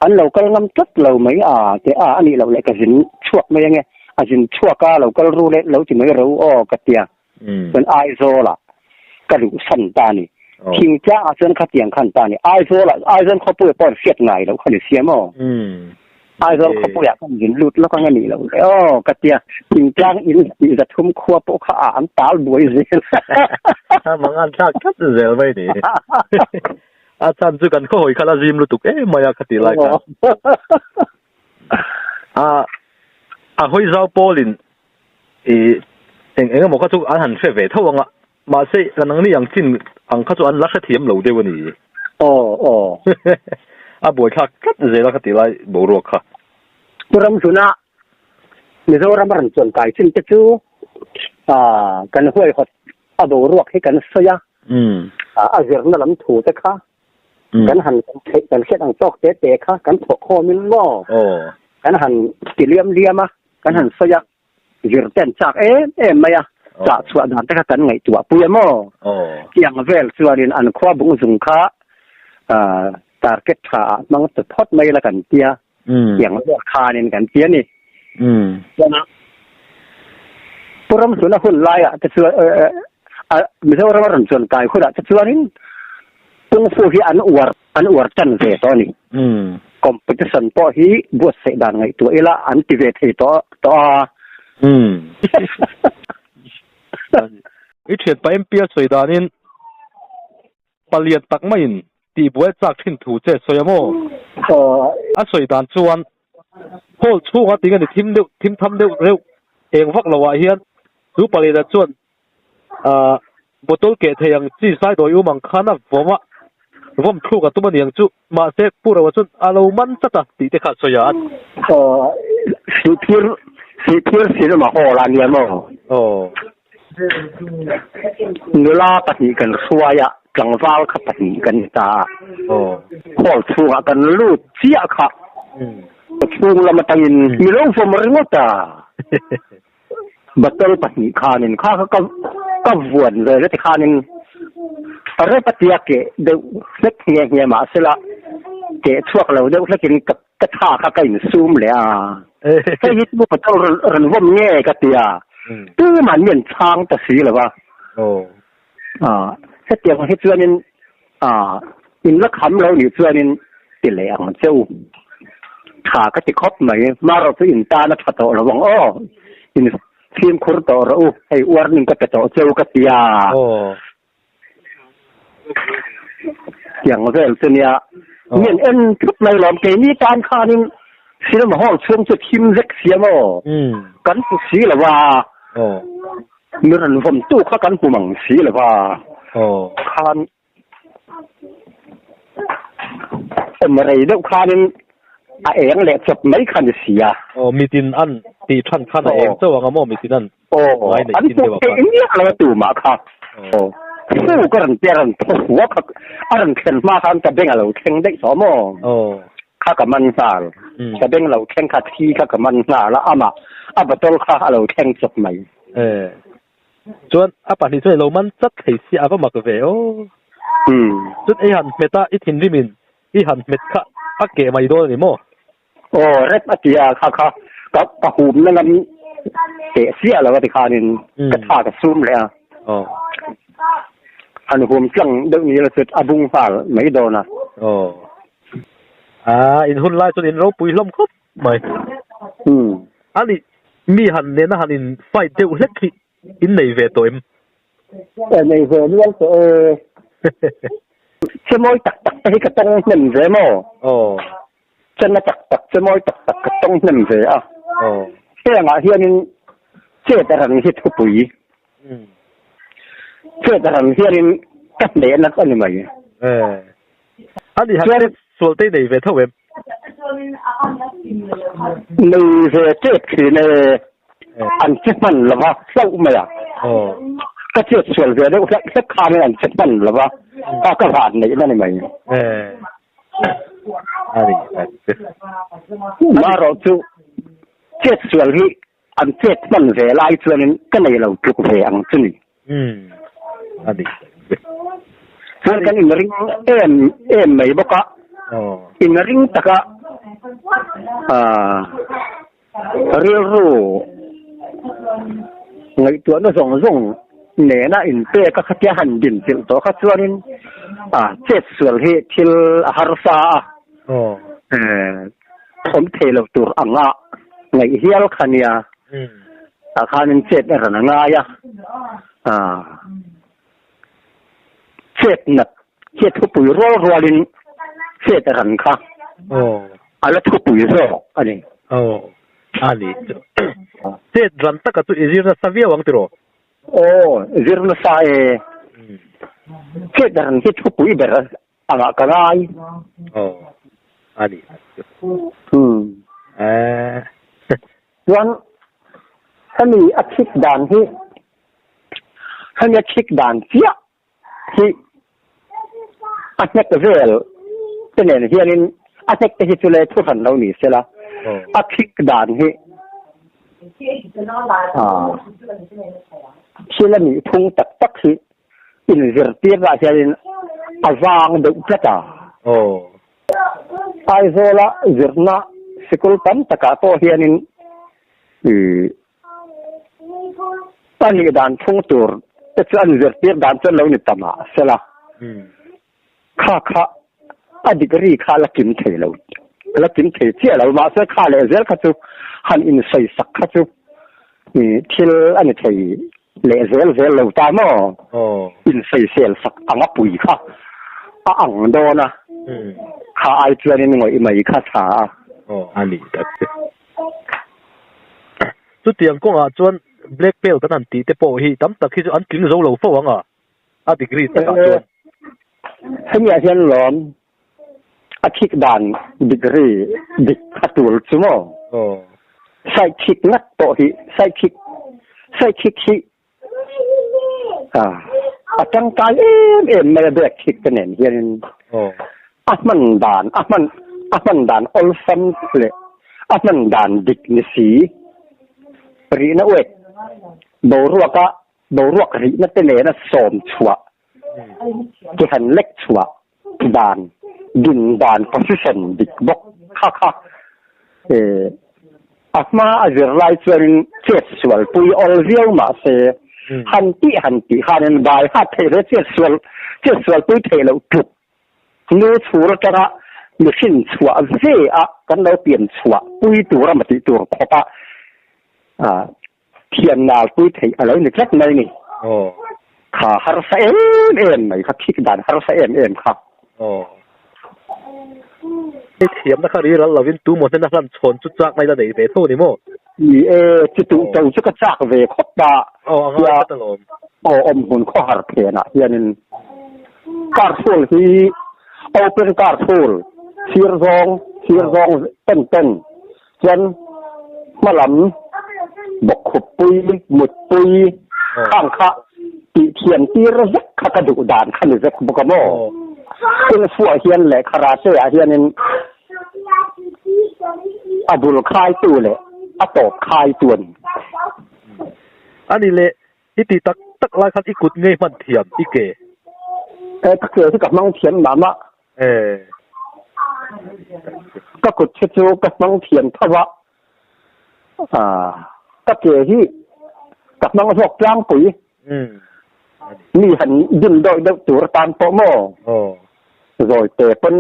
Speaker 4: an lo kal ngam tlat lo mai a te a, a nih loh leh ka zin chhuak mai ange, a zin chhuak a lo kal ru leh lo ti mai ro aw ka tia, chuan Aizawl ah ka luh san ta a ni, thingtlang ah chuan khatiang khan ta a ni, Aizawl ah Aizawl khawpui ah pawh an hriat ngai loh kha ni sia maw. Aizawl khawpuiah khan zin lut lawk ang a nih loh le aw ka tia, thingtlang in tih zathum khua pawh kha ah an tal buai zel.
Speaker 2: A mangan thlak tlat zel mai ni. A chhan chu kan khawhawi kha la zim lutuk em mai a kha tih lai khan. A a hawi zau pawlin i eng eng emaw kha chu an han hre ve tho ang a, mahse kan ang ni ang chin ang kha chu an la hrethiam lo deuh a ni.
Speaker 4: Aw aw.
Speaker 2: A buaithlak tlat zel a kha tih lai boruak kha.
Speaker 4: Pu Ramhluna, Mizoram a rawn chuan kai chin te chu kan huaihawt a boruak hi kan sawi a, a zirna lam thu te kha kan han theih kan hriat ang tawk te te kha kan thawh khawmin maw kan han ti liam liam a, kan han sawi a. Zir ten chak em em mai a, chah chhuah dan te kha kan ngaihtuah pui a maw? Tiang vel chuanin an khua bung zung kha target tha ah hmang ta phawt mai la kan tia, tiang vel khanin kan ti a ni. Chuan Pu Ramhluna hun laiah te chuan Mizoram a rawn chuan kai hunah te chuanin Kung Fu hi an uar an uar tan ve tawh a ni. Competition pawh hi buatsaih dan ngaihtuah ila an ti ve thei tawh tawh a.
Speaker 2: I thianpa MP a sawi danin palian tak maiin tihbuai chak thin thu che sawi a maw? A sawi dan chuan hall chhunga tinge ni thim deuh thim tham deuh reuh eng vak loah hian chu paliana chuan Ahh bottle keh thei ang chi sai dawi um ang khan a vawm a, vawm thluk a tum a niang chu, mahse Pu Roa chuan a lo man tlat a tih te kha a sawi a.
Speaker 4: Aw Sihphir Sihphir cinema hall a nia maw?
Speaker 2: Aw.
Speaker 4: Nula pahnih kan hruai a, tlangval kha pahnih kan ni ta a.
Speaker 2: Aw.
Speaker 4: Hall chhungah kan lut chiah kha. Chhung lam atangin mi lo vawm ringawt a. Bottle pahnih khanin kha kha ka ka vuan ve zet khanin rep a tia keh deuh hlek nghe nghe mahsela keh chhuak lo deuh hlekin ka ka tha kha ka insum leh a. Hei hi chu bottle rawn rawn vawm nge ka ti a, tuman mi an chhang ta si lo va. Hetiang hi chuanin in la kham lo nih chuanin ti leh ang che u. Tha ka ti khawp mai, hmarawh chu in tan a tha tawh lo ang aw, in fimkhur tawh rawh u, hei warning ka pe tawh che u ka ti a. Tiang vel chu nia, mi an en thup mai lawm, keini tan khanin cinema hall chhung chu thim vek sia maw, kan hmu si lo a. Mi rawn vawmtu kha kan hmu mang si lo va, khan awm rei deuh khanin a eng leh chawp mai kha ni si a.
Speaker 2: Aw, mitin an tih than khan a eng chauh ang a maw mitin an
Speaker 4: ngai neih thin deuh a khan. Aw, an hmu theih miah lo a tumah kha. Aw, fu ka rawn tia rawn thaw hua kha a rawn thlen hma khan ka beng a lo thleng daih tawh maw.
Speaker 2: Aw.
Speaker 4: Kha ka man nghal. Ka beng lo thleng kha thi kha ka man nghal a, amah a bottle kha a lo thleng chawp mai.
Speaker 2: E. Chuan a pahnih chuan i lo man chat thei sia a va mak ve aw. Chuan i han hmet a, i thinrimin i han hmet kha. A keh mai dawn a ni maw?
Speaker 4: Aw rep a ti a kha kha ka ka hum na ngam teh chiah lo a ti khanin ka tha ka sum leh a.
Speaker 2: Aw.
Speaker 4: Han hum tlang deuh ni la chu a bung nghal mai dawn a.
Speaker 2: Aw. A in hun lai chuan in ropui hlawm khawp mai.
Speaker 4: Umm.
Speaker 2: Ani mi han nena han in fight deuh hlek hi in nei ve tawh em?
Speaker 4: E nei ve nual tawh e. Che mawi tak tak te hi ka tawng hnem ve maw?
Speaker 2: Aw.
Speaker 4: Chena tak tak che mawi tak tak ka tawng hnem ve a.
Speaker 2: Aw.
Speaker 4: Hengah hianin chet a ran hi thupui. Chet a ran hianin ka hnehna a ni mai.
Speaker 2: E. Ani han chet sual te nei ve tho em?
Speaker 4: Nei ve tep thin e. An che hman lo va hlauh mai a. Ka chet sual ve deuh hlek hlek khanin an che hman lo va, a ka van neihna ni mai. Marawh chu chet sual hi an chet hman ve lai chuanin ka nei lo tluk ve ang chu ni. Chuan kan inring em em mai bawk a, inring taka rilru ngaihtuahna zawng zawng nena inpek a khatia han din chilh tawh kha chuanin chet sual hi thil a harsa a, awm thei lo tur anga ngaih hial kha nia. Tah khanin chet a rawn a ngai a, chet nat chet thupui rual rualin chet a ran kha a la thupui zawk a ni.
Speaker 2: Aw, a ni. Chet ran taka chu i zir nasa viau ang tiraw?
Speaker 4: Aw, zir nasa e. Chet ran hi thupui ber Angah ka ngai.
Speaker 2: Aw, a ni.
Speaker 4: Hmm.
Speaker 2: Eh.
Speaker 4: Chuan hemi a thik dan hi hemi a thik dan chiah hi a hnek vel te nen hianin a hnek te hi chu le thu hran lo ni sela a thik dan hi thil a nih phung tak tak hi Inzirtirna hianin a vang deuh tlat a. Aizawla zirna sikul tam takah pawh hianin a nih dan phung tur te chu an zirtir dan chu an lo ni ta mah sela. Kha kha a degree kha la kim thei lo, la kim thei chiah lo mahse kha leh zel kha chu han insawisak kha chu thil a ni thei leh zel zel lo ta maw? Insawisel sak anga pui kha a ang dawn a, kha ai chuanin ngawih mai kha tha a.
Speaker 2: Aw a ni tak chu. Chutiang kawngah chuan black belt kan han tih te pawh hi tam tak hi chu an tling zo lo fo ang a. a degree takah chuan.
Speaker 4: Hemi ah hian lawm a thik dan degree dik a tul chu maw? Side kick ngat pawh hi side kick side kick hi a tangkai em em mai a back kick te nen hianin a hman dan a hman a hman dan awlsam leh a hman dan dik ni si rihna uek boruaka Boruak rihna te nena sawm chhuah, ke han lek chhuah dan, din dan position dik bawk kha kha a hma a zir lai chuanin chet sual pui awl viau mah se han tih han tih khanin bai hat theih hle chet sual chet sual pui theih loh tluk nu chhur atanga mihrin chhuah ve a kan lo pian chhuah pui tur a matih tur khawp a Thian nal pui theih a lo ni tlat mai ni.
Speaker 2: Aw.
Speaker 4: Kha harsa em em mai kha, thik dan harsa em em kha.
Speaker 2: Aw. Hei thiamna kha ri ral lovin tu maw hnena hlan chhawn chu chak mai la nei ve tho ni maw?
Speaker 4: Ni e, chu tuh to chu ka chak ve khawp a.
Speaker 2: Aw, a ngai tlat alawm.
Speaker 4: Aw, awmhmun khawhar phenah hianin car full hi open car full, sir zawng, sir zawng pen pen Chuan hmalam bawkkhupui, mutpui khang kha tih thiam tir vek kha ka duh dan kha ni vek bawk a maw? Kung fu ah hian leh karate ah hianin a bul khaitu leh a tawp khaitu a ni.
Speaker 2: A ni leh, i ti tak tak lai khan i kut ngei hman thiam i ke?
Speaker 4: Ka ke hi ka hmang thiam mah mah.
Speaker 2: E.
Speaker 4: Ka kut hi chu ka hmang thiam tho a, ka ke hi ka hmang zawk tlangpui. Mi han din dawih deuh tur tan pawh maw? Zawi te pawn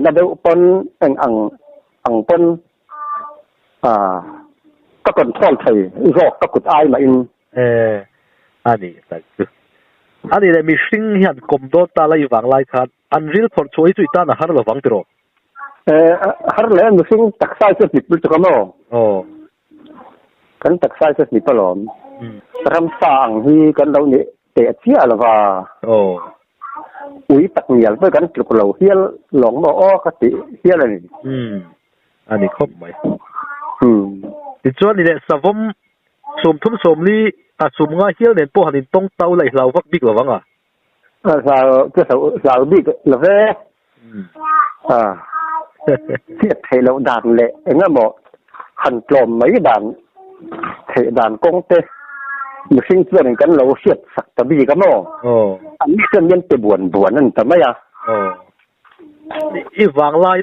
Speaker 4: na deuh pawn eng ang ang pawn ka control thei zawk ka kut ai mahin.
Speaker 2: E, a ni tak chu. A ni leh mihring hian kawm dawn ta la i vang lai khan an ril phawrh chhuah hi chu i tan a har lo vang tiraw?
Speaker 4: E, har leh mihring taksa hi chu a hnip lutuk a maw?
Speaker 2: Aw.
Speaker 4: Kan taksa hi chu a hnip alawm. Ramsa ang hi kan lo nih teh chiah lo va.
Speaker 2: Aw.
Speaker 4: Ui tak ngial pawh kan tluk lo hial lawng maw aw ka tih hial a ni.
Speaker 2: Umm, a ni khawp mai. Tichuan ni leh savawm 30 40 a sum nga hial nen pawh han intawng tau la i hlau vak bik lo vang a?
Speaker 4: Hlau chu hlau bik lo ve. Hriat theih loh dan leh eng emaw han tlawm mai dan theih dan kawng te mihring chuanin kan lo hriat sak ta bik a maw? Anni chuan mian pe buan buan a ni ta mai a.
Speaker 2: I vanglai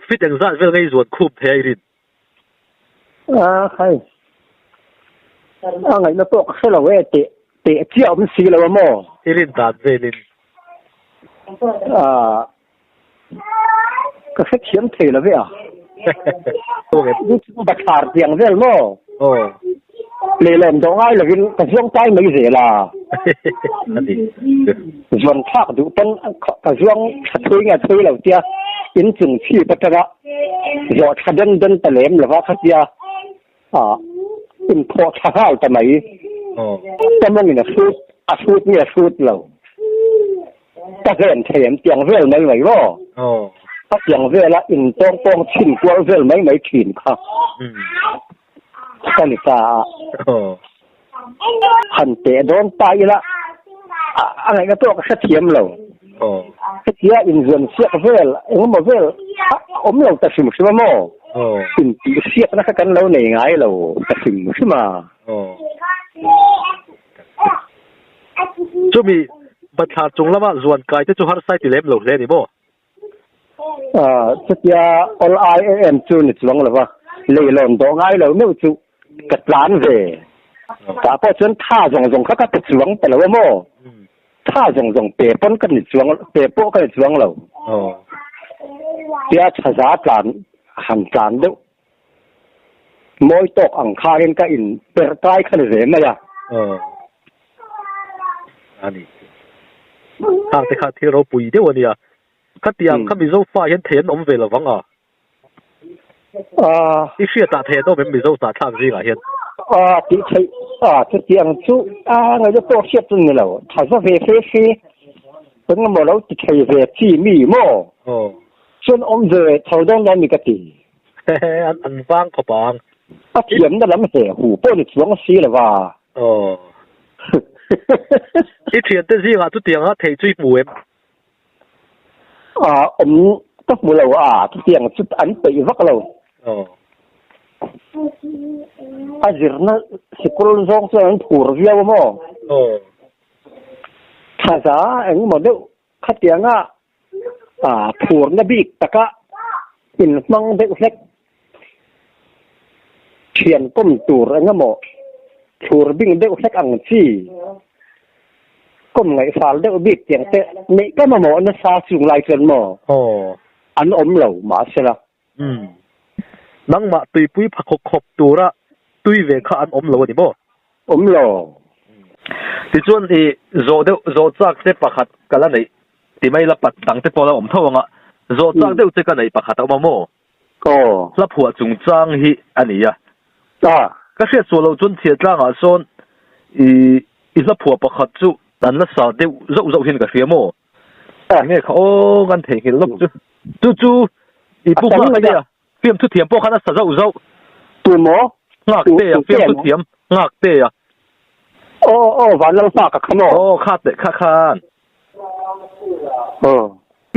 Speaker 2: fit engzat vel ngei zuan khup thei a i rin?
Speaker 4: A khai. A ngaihna pawh ka hre lo e teh teh chiah awm si lo a maw?
Speaker 2: I rin dan velin.
Speaker 4: A ka hre thiam thei lo ve a. Bathlar tiang vel maw?
Speaker 2: Aw.
Speaker 4: Leilawm dawh ngai lovin ka zuang tlai mai zel a. Zuan thlak duh pawn ka zuang tha thui nge thui lo tia inchung chhip atanga zawh tha den den ta lem lova khatia inthawh tha nghal ta mai. Ka mawngin a hrut a hrut nge a hrut lo. Ka hlen thei em tiang vel mai mai maw? Ka tiang vela intawng pawng chhin kual vel mai mai thin kha. Ka ni ta a. Han teh dawn ta ila a ngaihna pawh ka hrethiam lo. Hetia inzuan siak vel engemaw vel a awm lo ta hrim hrim a maw? Intihsiakna kha kan lo nei ngai lo ta hrim hrim a.
Speaker 2: Chumi bathlar chung lama zuan kai te chu harsa i ti lem lo hle a ni maw?
Speaker 4: Chutia all IAM chu ni chuang lo va, leilawn dawh ngai lo meuh chu ka tlan ve. Tah pawh chuan tha zawng zawng kha ka pe chuang ta lo a maw? Tha zawng zawng pe pawn ka ni chuang pe pawh ka ni chuang lo. Tia thaza tlan han tlan deuh mawi tawk ang kharin ka in perh kai kha ni ve mai a.
Speaker 2: A ni. Hang te kha thil ropui deuh a nia. Khatiang kha Mizo fa hian thei an awm ve lo vang a? I hriatah thei an awm em Mizo hnahthlak zingah hian?
Speaker 4: A tih theih a chutiang chu a ngaihna pawh hriat chu ni lo. Tha za ve fe fe engemaw lo ti thei ve chi mi maw? Chuan awm ve tho dawn lo a ni ka ti.
Speaker 2: An vang khawp ang.
Speaker 4: A thiamna lam he hu pawh ni chuang si lo va.
Speaker 2: Aw. I thiante zingah chutianga thei chu i hmu em?
Speaker 4: A awm ka hmu lo a, chutiang chu an peih vak lo.
Speaker 2: Aw.
Speaker 4: A zirna sikul zawng chuan an phur viau a maw?
Speaker 2: Aw.
Speaker 4: Thaza engemaw deuh khatianga phurna bik taka inhmang deuh hlek thian kawm tur engemaw thlur bing deuh hlek ang chi kawm ngaihfal deuh bik tiang te neih ka mamawh nasa chung lai chuan maw an awm lo mahsela.
Speaker 2: Umm. Nangmah tuipui pha khawp khawp tura tui ve kha an awm lo a ni maw?
Speaker 4: Awm lo.
Speaker 2: Tichuan i zawh deuh, zawh chak che pakhat ka la neih ti mai la pat dang te pawh la awm tho ang a, zawh chak deuh che ka neih pakhat a awm a maw?
Speaker 4: Aw.
Speaker 2: Hla phuah chungchang hi a ni a.
Speaker 4: A.
Speaker 2: Ka hriat suah loh chuan chhiatlangah sawn i i hla phuah pakhat chu an la sa deuh zauh zauh hian ka hria maw? Enge kha aw kan theihnghilh lawk chu. Chu chu i pu nghak te a fiam thu thiam pawh khan a sa zauh zauh.
Speaker 4: Tu maw?
Speaker 2: Nghak te a fiam thu thiam nghak te a.
Speaker 4: Aw aw vanlal nghak a kha maw?
Speaker 2: Aw kha teh kha khan.
Speaker 4: Aw.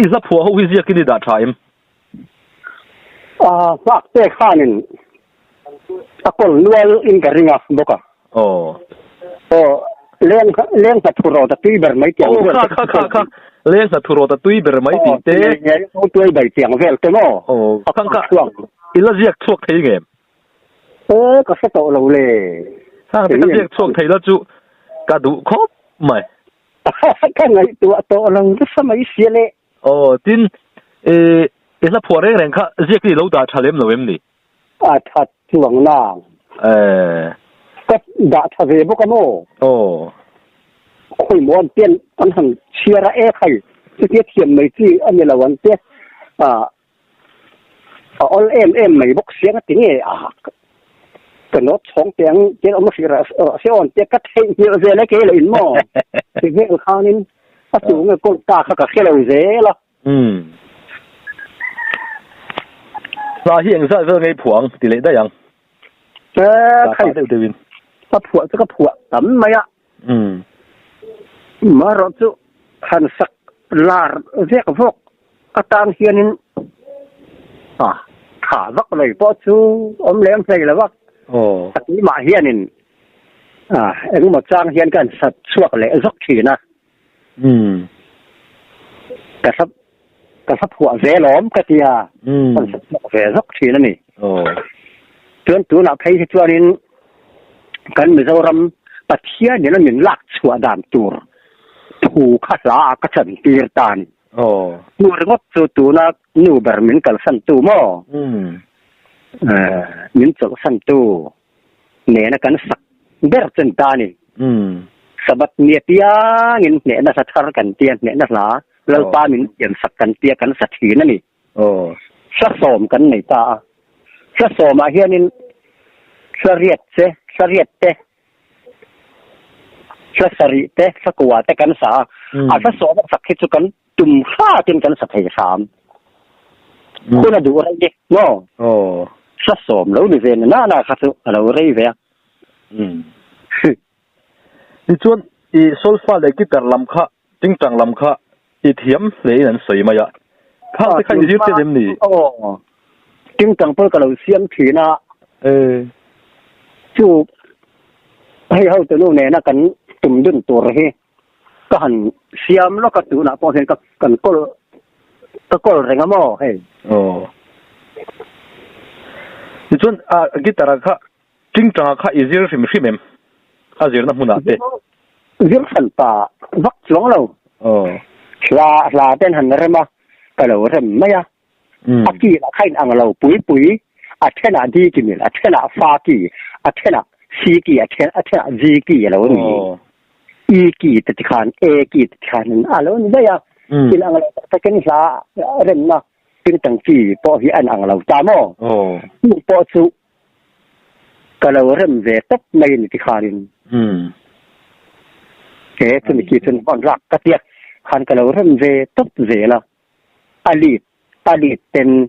Speaker 2: I hla phuah ho hi ziak in i dah tha em?
Speaker 4: Nghak te khanin a kawl nual in ka ring a bawk a.
Speaker 2: Aw.
Speaker 4: Aw leng leng hna thu rawt a tui ber mai tiang
Speaker 2: Aw kha kha kha kha. Leng hna thurawt a tui ber mai tih te.
Speaker 4: Aw tuai bai tiang vel te maw?
Speaker 2: Aw khang kha i la ziak chhuak thei ngem?
Speaker 4: Aw ka hre tawh lo le.
Speaker 2: Khang te ka ziak chhuak thei la chu ka duh khawp mai.
Speaker 4: Ka ngaihtuah tawh lo nasa mai sia le.
Speaker 2: Aw tin i i hla phuah reng reng kha ziak hi i lo dah tha lem lo em ni?
Speaker 4: A that chuang nang.
Speaker 2: Eh.
Speaker 4: Ka dah tha ve bawk a maw?
Speaker 2: Aw.
Speaker 4: Khawi maw an pian an han chhiar a ek hai chutia thiam mai chi a ni lo an tia ah a awl em em mai bawk siang a ti nge a ka nawt chhawng teh ang tian awm hrih rawh se aw an tia ka theihnghilh zel e kei lah in maw ti vel khanin a tu nge kawl ta kha ka hre lo zel a.
Speaker 2: Umm. Hla hi engzat vel ngei phuah ang ti leh daih ang.
Speaker 4: Eh,
Speaker 2: khai deuh deuhin.
Speaker 4: Ka phuah chu ka phuah tam mai a.
Speaker 2: Umm.
Speaker 4: Marawh chu han sak lar vek vawk atang hianin a tha vak lei pawh chu awm lem hlei lo a.
Speaker 2: Aw.
Speaker 4: A keimah hianin a engemaw chang hian ka han sat chhuak leh zawk thin a.
Speaker 2: Umm.
Speaker 4: Ka hla ka hla phuah ve lawm ka tia.
Speaker 2: Umm.
Speaker 4: Kan hla phuah ve zawk thin a ni.
Speaker 2: Aw.
Speaker 4: Chuan tunah phei hi chuanin kan Mizoram Pathian in a min lak chhuah dan tur thu kha hla ah ka chan tir ta a ni.
Speaker 2: Aw.
Speaker 4: Chu ringawt chu tuna nu ber min kalsan tu maw?
Speaker 2: Umm.
Speaker 4: Eh, min chawlhsan tu. nena kan sak ber chen ta a ni. Sabbath ni apiangin hnehna hla thar kan tia, hnehna hla Lalpa min siam sak kan tia kan sa thin a ni. Hla sawm kan nei ta a. Hla sawmah hianin hla riat che, hla riat te, hla sarih te, hla kua te kan sa a. A hla sawm a sak hi chu kan tum hratin kan sa thei hram. Hun a duh rei e, maw?
Speaker 2: Aw.
Speaker 4: Hla sawm lo ni ve na na kha chu a lo rei ve a.
Speaker 2: Tichuan, i solfa leh guitar lam kha, tingtang lam kha i thiam hle in an sawi mai a. Khang te kha i zir tel em ni?
Speaker 4: Aw. Tingtang pawh ka lo siam thin a.
Speaker 2: E.
Speaker 4: Chu hei hotu nu nena kan tum dun tur hi Ka han siam lawk a tunah pawh hian ka kan kawl ka kawl reng a maw hei.
Speaker 2: Aw. Tichuan a guitar ah kha tingtang ah kha i zir hrim hrim em? A zirna hmunah te.
Speaker 4: Zir hran pa vak chuang lo.
Speaker 2: Aw.
Speaker 4: Hla hla ten han rem a, ka lo rem mai a. A ki lah kha in ang lo pui pui, a thenah D ki mil, a thenah Fa ki, a thenah C ki, a then a thenah G ki a lo ni. E ki te ti khan A ki te ti khan a lo ni daih a. In ang lo tak takin hla remna tingtang ki pawh hi an ang lo ta maw? Chu pawh chu ka lo rem ve tawp mai ni ti khanin. He chumi ki chuan hman rak ka tia khan ka lo rem ve tawp zel a. A lead a lead ten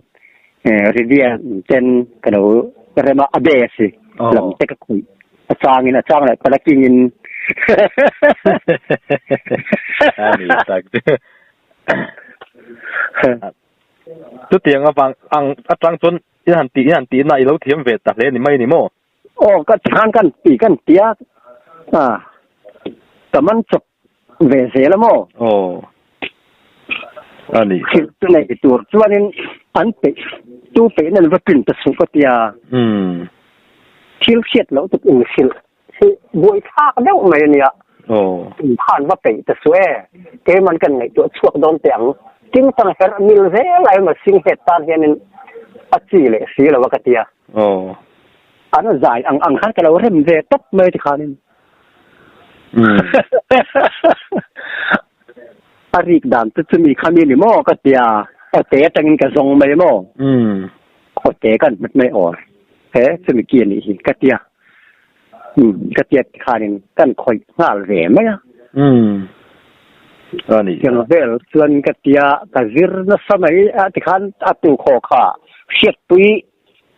Speaker 4: Rivian ten ka lo rem a, a bass hi lam te ka khawih a changin a chang leh palaking in
Speaker 2: Ani tak chu. Chutiang avang ang atang chuan i han tih i han tih na i lo thiam ve ta hle ni mai ni maw?
Speaker 4: Aw ka chhan kan tih kan tia a ka man chawp ve zel a maw?
Speaker 2: Aw. A ni.
Speaker 4: Hrilh chu nei tur chuanin an peih tu peih nan va tlin ta suh ka tia.
Speaker 2: Umm.
Speaker 4: Thil hriat loh tuk in hrilh hi buai thlak deuh mai a nia.
Speaker 2: Aw.
Speaker 4: In khan va peih ta suh e. Keiman kan ngaihtuah chhuak dawn teh ang. Ting tang herh mil zel ai maw sing het tan hianin a chi leh si lo a ka tia.
Speaker 2: Aw.
Speaker 4: An zai ang ang khan ka lo rem ve tawp mai tikhanin. A rik dan chu chumi khami ni maw ka tia awte atangin ka zawng mai maw awte kan hmet mai aw he chumi ki anih hi ka tia ka tia tikhanin kan khawih nghal ve mai a tiang vel chuan ka tia ka zir nasa mai a tikhan a tu khaw kha hriatpui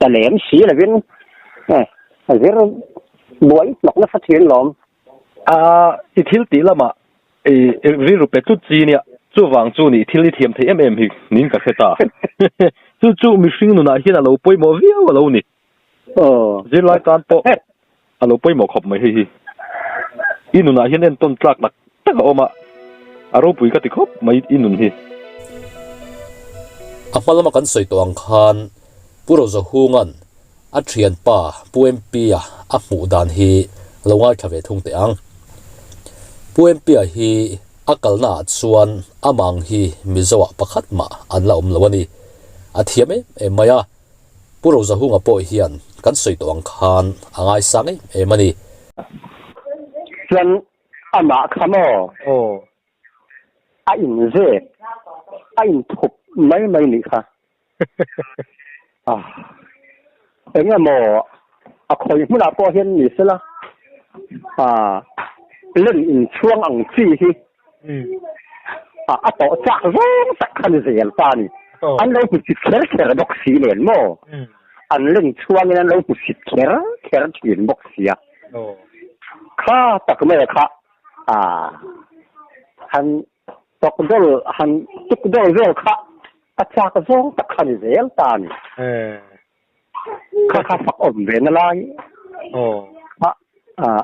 Speaker 4: Ta lem si lovin a zir buai hnawk nasa thin lawm.
Speaker 2: A i thil tih lamah i rilru pe tlut chi nia, chuvang chu nih thil i thiam theih em em hi niin ka hre ta. Chu chu mihring nunah hian a lo pawimawh viau a lo ni. Zirlai tan pawh a lo pawimawh khawp mai hei hi. I nunah hian entawn tlak tak tak a awm a. A ropui ka ti khawp mai i nun hi.
Speaker 1: A hma lama kan sawi tawh ang khan Pu Rozahunga'n a thianpa Pu MP-a a hmuh dan hi lo ngaithla ve thung teh ang. Pu MP-a hi a kalna ah chuan amah ang hi Mizo ah pakhat mah an la awm lo a ni. A thiam em em mai a, Pu Rozahunga pawh hian kan sawi tawh ang khan a ngaisang em em a ni.
Speaker 4: Chuan amah kha maw?
Speaker 2: Aw.
Speaker 4: A inzep, a inthup mai mai nih kha. Ah. Eng emaw a khawi hmunah pawh hian ni sela, ah, len inchhuang ang chi hi ah, a tawh chak zawng tak kha ni zel ta a ni. An lo hmu chit kher kher bawk si nen maw? An len chhuangin an lo hmu chit kher kher thin bawk sia. Kha tak mai kha ah, han Tok dawlh han tuk dawlh vel kha a chak zawng tak kha ni zel ta a ni. Kha kha fak awm ve na lai kha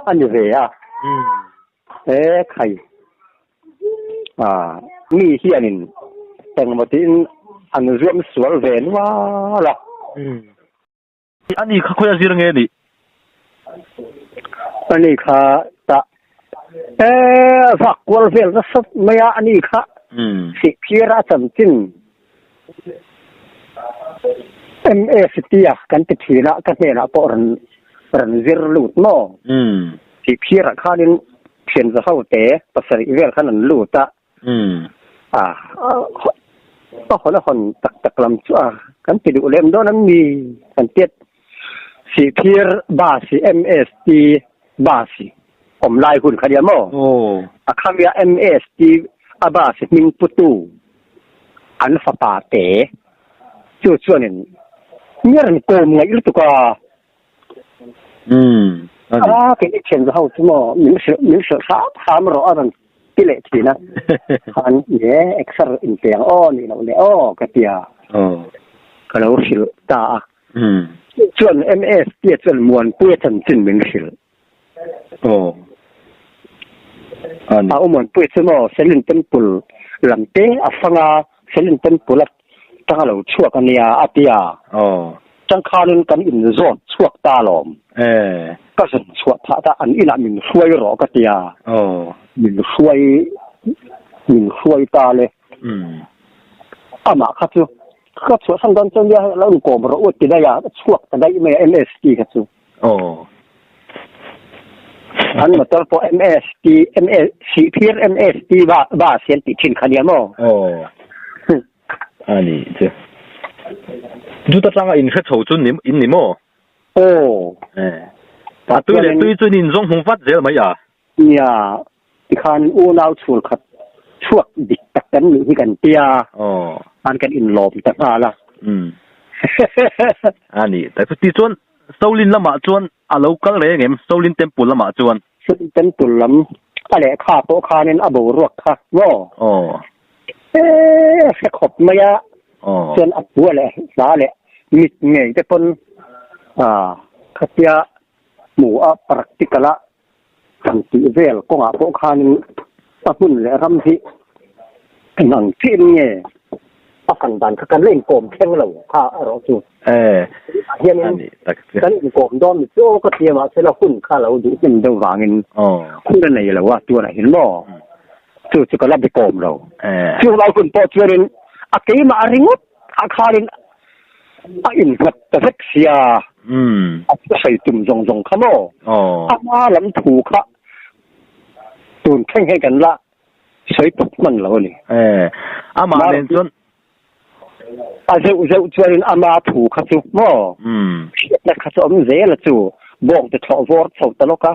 Speaker 4: a ni ve a. E khai mi hianin engmaw tiin an zuam sual ve nual a.
Speaker 2: Ani kha khawi a zir nge nih?
Speaker 4: Ani kha tah e vak kual vel nasa mai a ani kha sihphir a chanchin MST a kan ti thin a ka hnenah pawh rawn rawn zir lut maw? Sihphir ah khanin thian za ho te pasarih vel khan an lut a. A a hawn a hawn tak tak lam chu a kan ti duh lem dawn an ni kan tiat Sihphir bus hi MST bus hi awm lai hun kha nia maw a khamia MST a bus hming putu an fapa te chu chuanin mi rawn kawm ngaih lutuk a.
Speaker 2: Umm a ni.
Speaker 4: A kei i thian ho chu maw min hrilh min hrilh hram hram rawh a rawn ti leh thin a khan nge exer in pe ang aw nih loh leh aw ka ti a ka lo hrilh ta a chuan MSP chuan Muanpuia chanchin min hrilh
Speaker 2: aw a ni
Speaker 4: a u Muanpuia chu maw Selin Temple lam te a fang a Selin Temple a tanga lo chhuak a nia a ti a.
Speaker 2: Aw.
Speaker 4: Changkhanin kan in zawt chhuak ta alawm.
Speaker 2: E.
Speaker 4: Ka zawn chhuah phah ta an inah min hruai rawh ka ti a.
Speaker 2: Aw.
Speaker 4: Min hruai min hruai ta le.
Speaker 2: Umm.
Speaker 4: Amah kha chu ka chhuah san dawn chuan nia hei lo inkawm rawh u ti daih a, ka chhuak ta daih mai a MST kha chu.
Speaker 2: Aw.
Speaker 4: An motor pawh MST MS Sihphir MST bus hian tih thin kha nia maw?
Speaker 2: Aw. A ni che. Juta tanga in hre chho chu ni in ni maw?
Speaker 4: Aw.
Speaker 2: Eh. A tui leh tui chu in zawng hmu vat zel mai a.
Speaker 4: Nia, tikhan unau chhul khat chhuak dik tak kan nih hi kan tia.
Speaker 2: Aw.
Speaker 4: Khan kan inlawm ta nghal a.
Speaker 2: Umm. A ni tak chu. Tichuan Solin lamah chuan a lo kal reng em? Solin Temple lamah chuan?
Speaker 4: Solin Temple lam a lehkha pawh khanin a boruak kha maw?
Speaker 2: Aw.
Speaker 4: Ee hre khawp mai a, chuan a pua leh hla leh mit ngei te pawn khatia hmu a practical a kan tih vel kawngah pawh khanin a hmun leh ram hi eng ang chiah in nge a fan dan kha kan la inkawm thleng lo kha erawh chu hianin kan inkawm dawn mi chu ka tia mahse la hun kha lo duh hnem deuh vangin hun a nei lo a tunah hian maw. Chu chu ka la be kawm lo. Chu lai hun pawh chuanin a keimah a ringawt ah khanin a innghat ta vek sia. A sawi tum zawng zawng kha maw? Ama lam thu kha tun thleng hian kan la sawi tawp hman lo a ni.
Speaker 2: Amah nen chuan
Speaker 4: a zeuh zeuh chuanin ama thu kha chu maw hriatna kha chu awm zel a chu bawng te thlawh vawr chho ta lawk a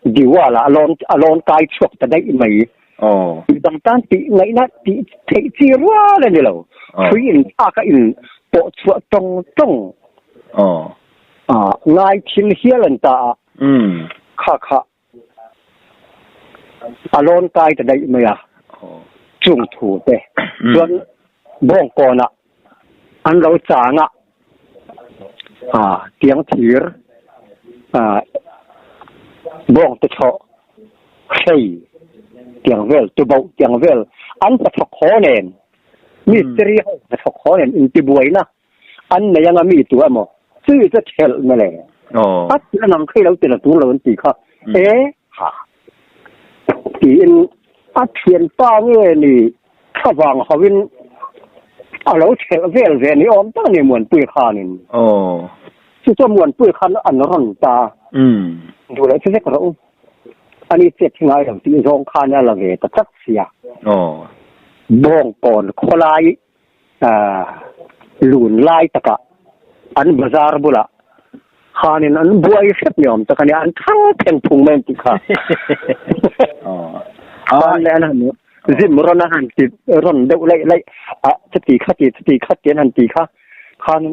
Speaker 4: Diwal ah a lawn kai chhuak ta daih mai. Midang tan tih ngaihna tih theih chi rual a ni lo. Hrui in thlak a in pawh chhuah tawng tawng ngai thil hial an ta a, kha kha a lawn kai ta daih mai a, chung thu te chuan bawngkawnah an lo chang a, tiang thir bawng te thlawh hrei. Tiang vel tuboh tiang vel an hnathawk haw nen mistiri ho hnathawk haw nen intibuaina an nei anga mi tu emaw chui chu thelh na le a ti a nang kha i lo ti la tur lo an ti kha e ha tiin a thianpa nge ni thlavang hoin a lo thelh vel ve ni awm tak a ni Muanpui khanin chu chuan Muanpui khan an rawn ta duh leh chu vek rawh u. Ani chet hi ngai lo tih zawng khan a la ve ta tlat sia. Bawngkawn khawlai lun lai takah an bazar bulah khanin an buai hrep ni awm tak a nia, an thang pheng phung mai an tih kha. Khan leh an han zim rawn a han ti rawn deuh laih laih a chuti khati chuti khati an han ti kha khan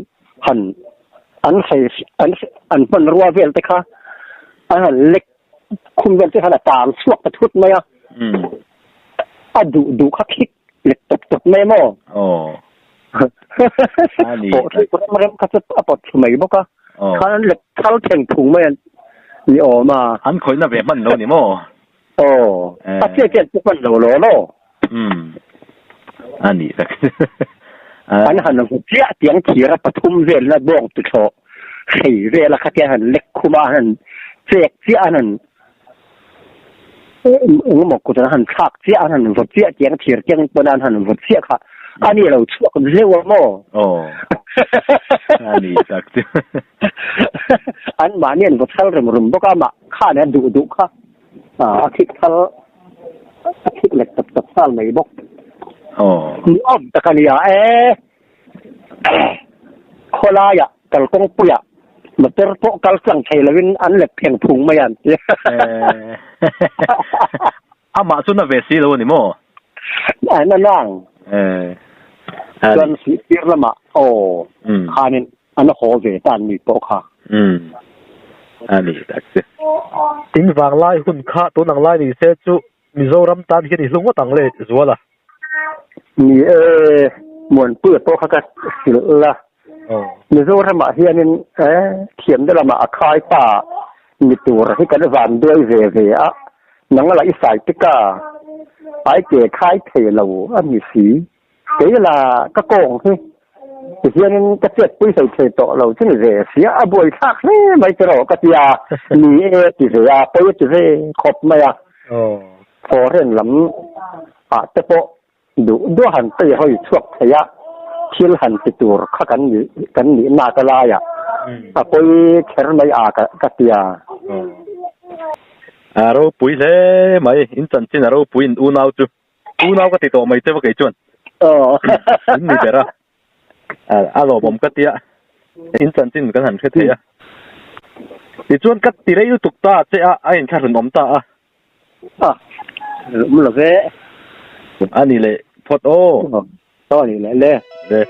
Speaker 4: han an hrei an an hmanrua vel te kha an han lek khum vel te khan a tang chhuak ta thut mai a a duh duh kha khik lek tawp tawp mai maw pawh thik rem rem kha chu a pawt thlu mai bawk a khan an lek thal theng phung mai an ni awm a
Speaker 2: an khawihna ve hman lo ni maw
Speaker 4: aw a chiah chiah chu hman lo law law
Speaker 2: a ni tak
Speaker 4: an han vu chiah tiang thir a pathum velna bawng tuthlawh hrei vel a khatia han lek khum a han chek chiah an han engemaw kut an han thlak chiah an han vaw chiah tiang thir keng pawn an han vaw chiah kha a ni lo chhuak zeuh a maw
Speaker 2: aw a ni tak chu
Speaker 4: an mahni an vaw thal rem rum bawk a mah khan a duh duh kha a khik thal a khik lek tawp tawp nghal mai bawk. Ni awm tak a nia e. Khawlaiah kalkawngpuiah motor pawh kal tlang thei lovin an let pheng phung mai an ti.
Speaker 2: Amah chu na ve si lo a ni maw?
Speaker 4: A na nang. Chuan sihtir lamah aw khanin An haw ve ta an ni pawh kha.
Speaker 2: Umm. A ni tak che. In vanglai hun kha tun ang lai ni se chu Mizoram tan hian i hlu ngawt ang le Zuala.
Speaker 4: Ni e, Muanpuia pawh kha ka hrilh la. Mizoramah hianin e thiamna lamah a khai pa ni tur hi kan van duai ve ve a, nang lah i sai tik a, ai ke khai thei lo a ni si. Kei la ka kawng hi tihianin ka chetpui hlei thei tawh lo chu ni ve sia a buai thlak hle mai tiraw ka tia ni e ti ve a pawi a ti ve khawp mai a foreign lam ah te pawh duh duh han pei hawi chhuak thei a thil han ti tur kha kan nih kan nih nak a lai ah a pawi kher mai a ka tia.
Speaker 2: A ropui hle mai in chanchin a ropui in unau chu. Unau ka ti tawh mai che va kei chuan. In ni ber a. A lawmawm ka tia. In chanchin kan han hre thei a. Tichuan ka ti rei lutuk ta che a, a inthlahrun awm ta a.
Speaker 4: A lawm lo ve.
Speaker 2: A ni leh phawt aw.
Speaker 4: Aw ni leh le.
Speaker 2: Le.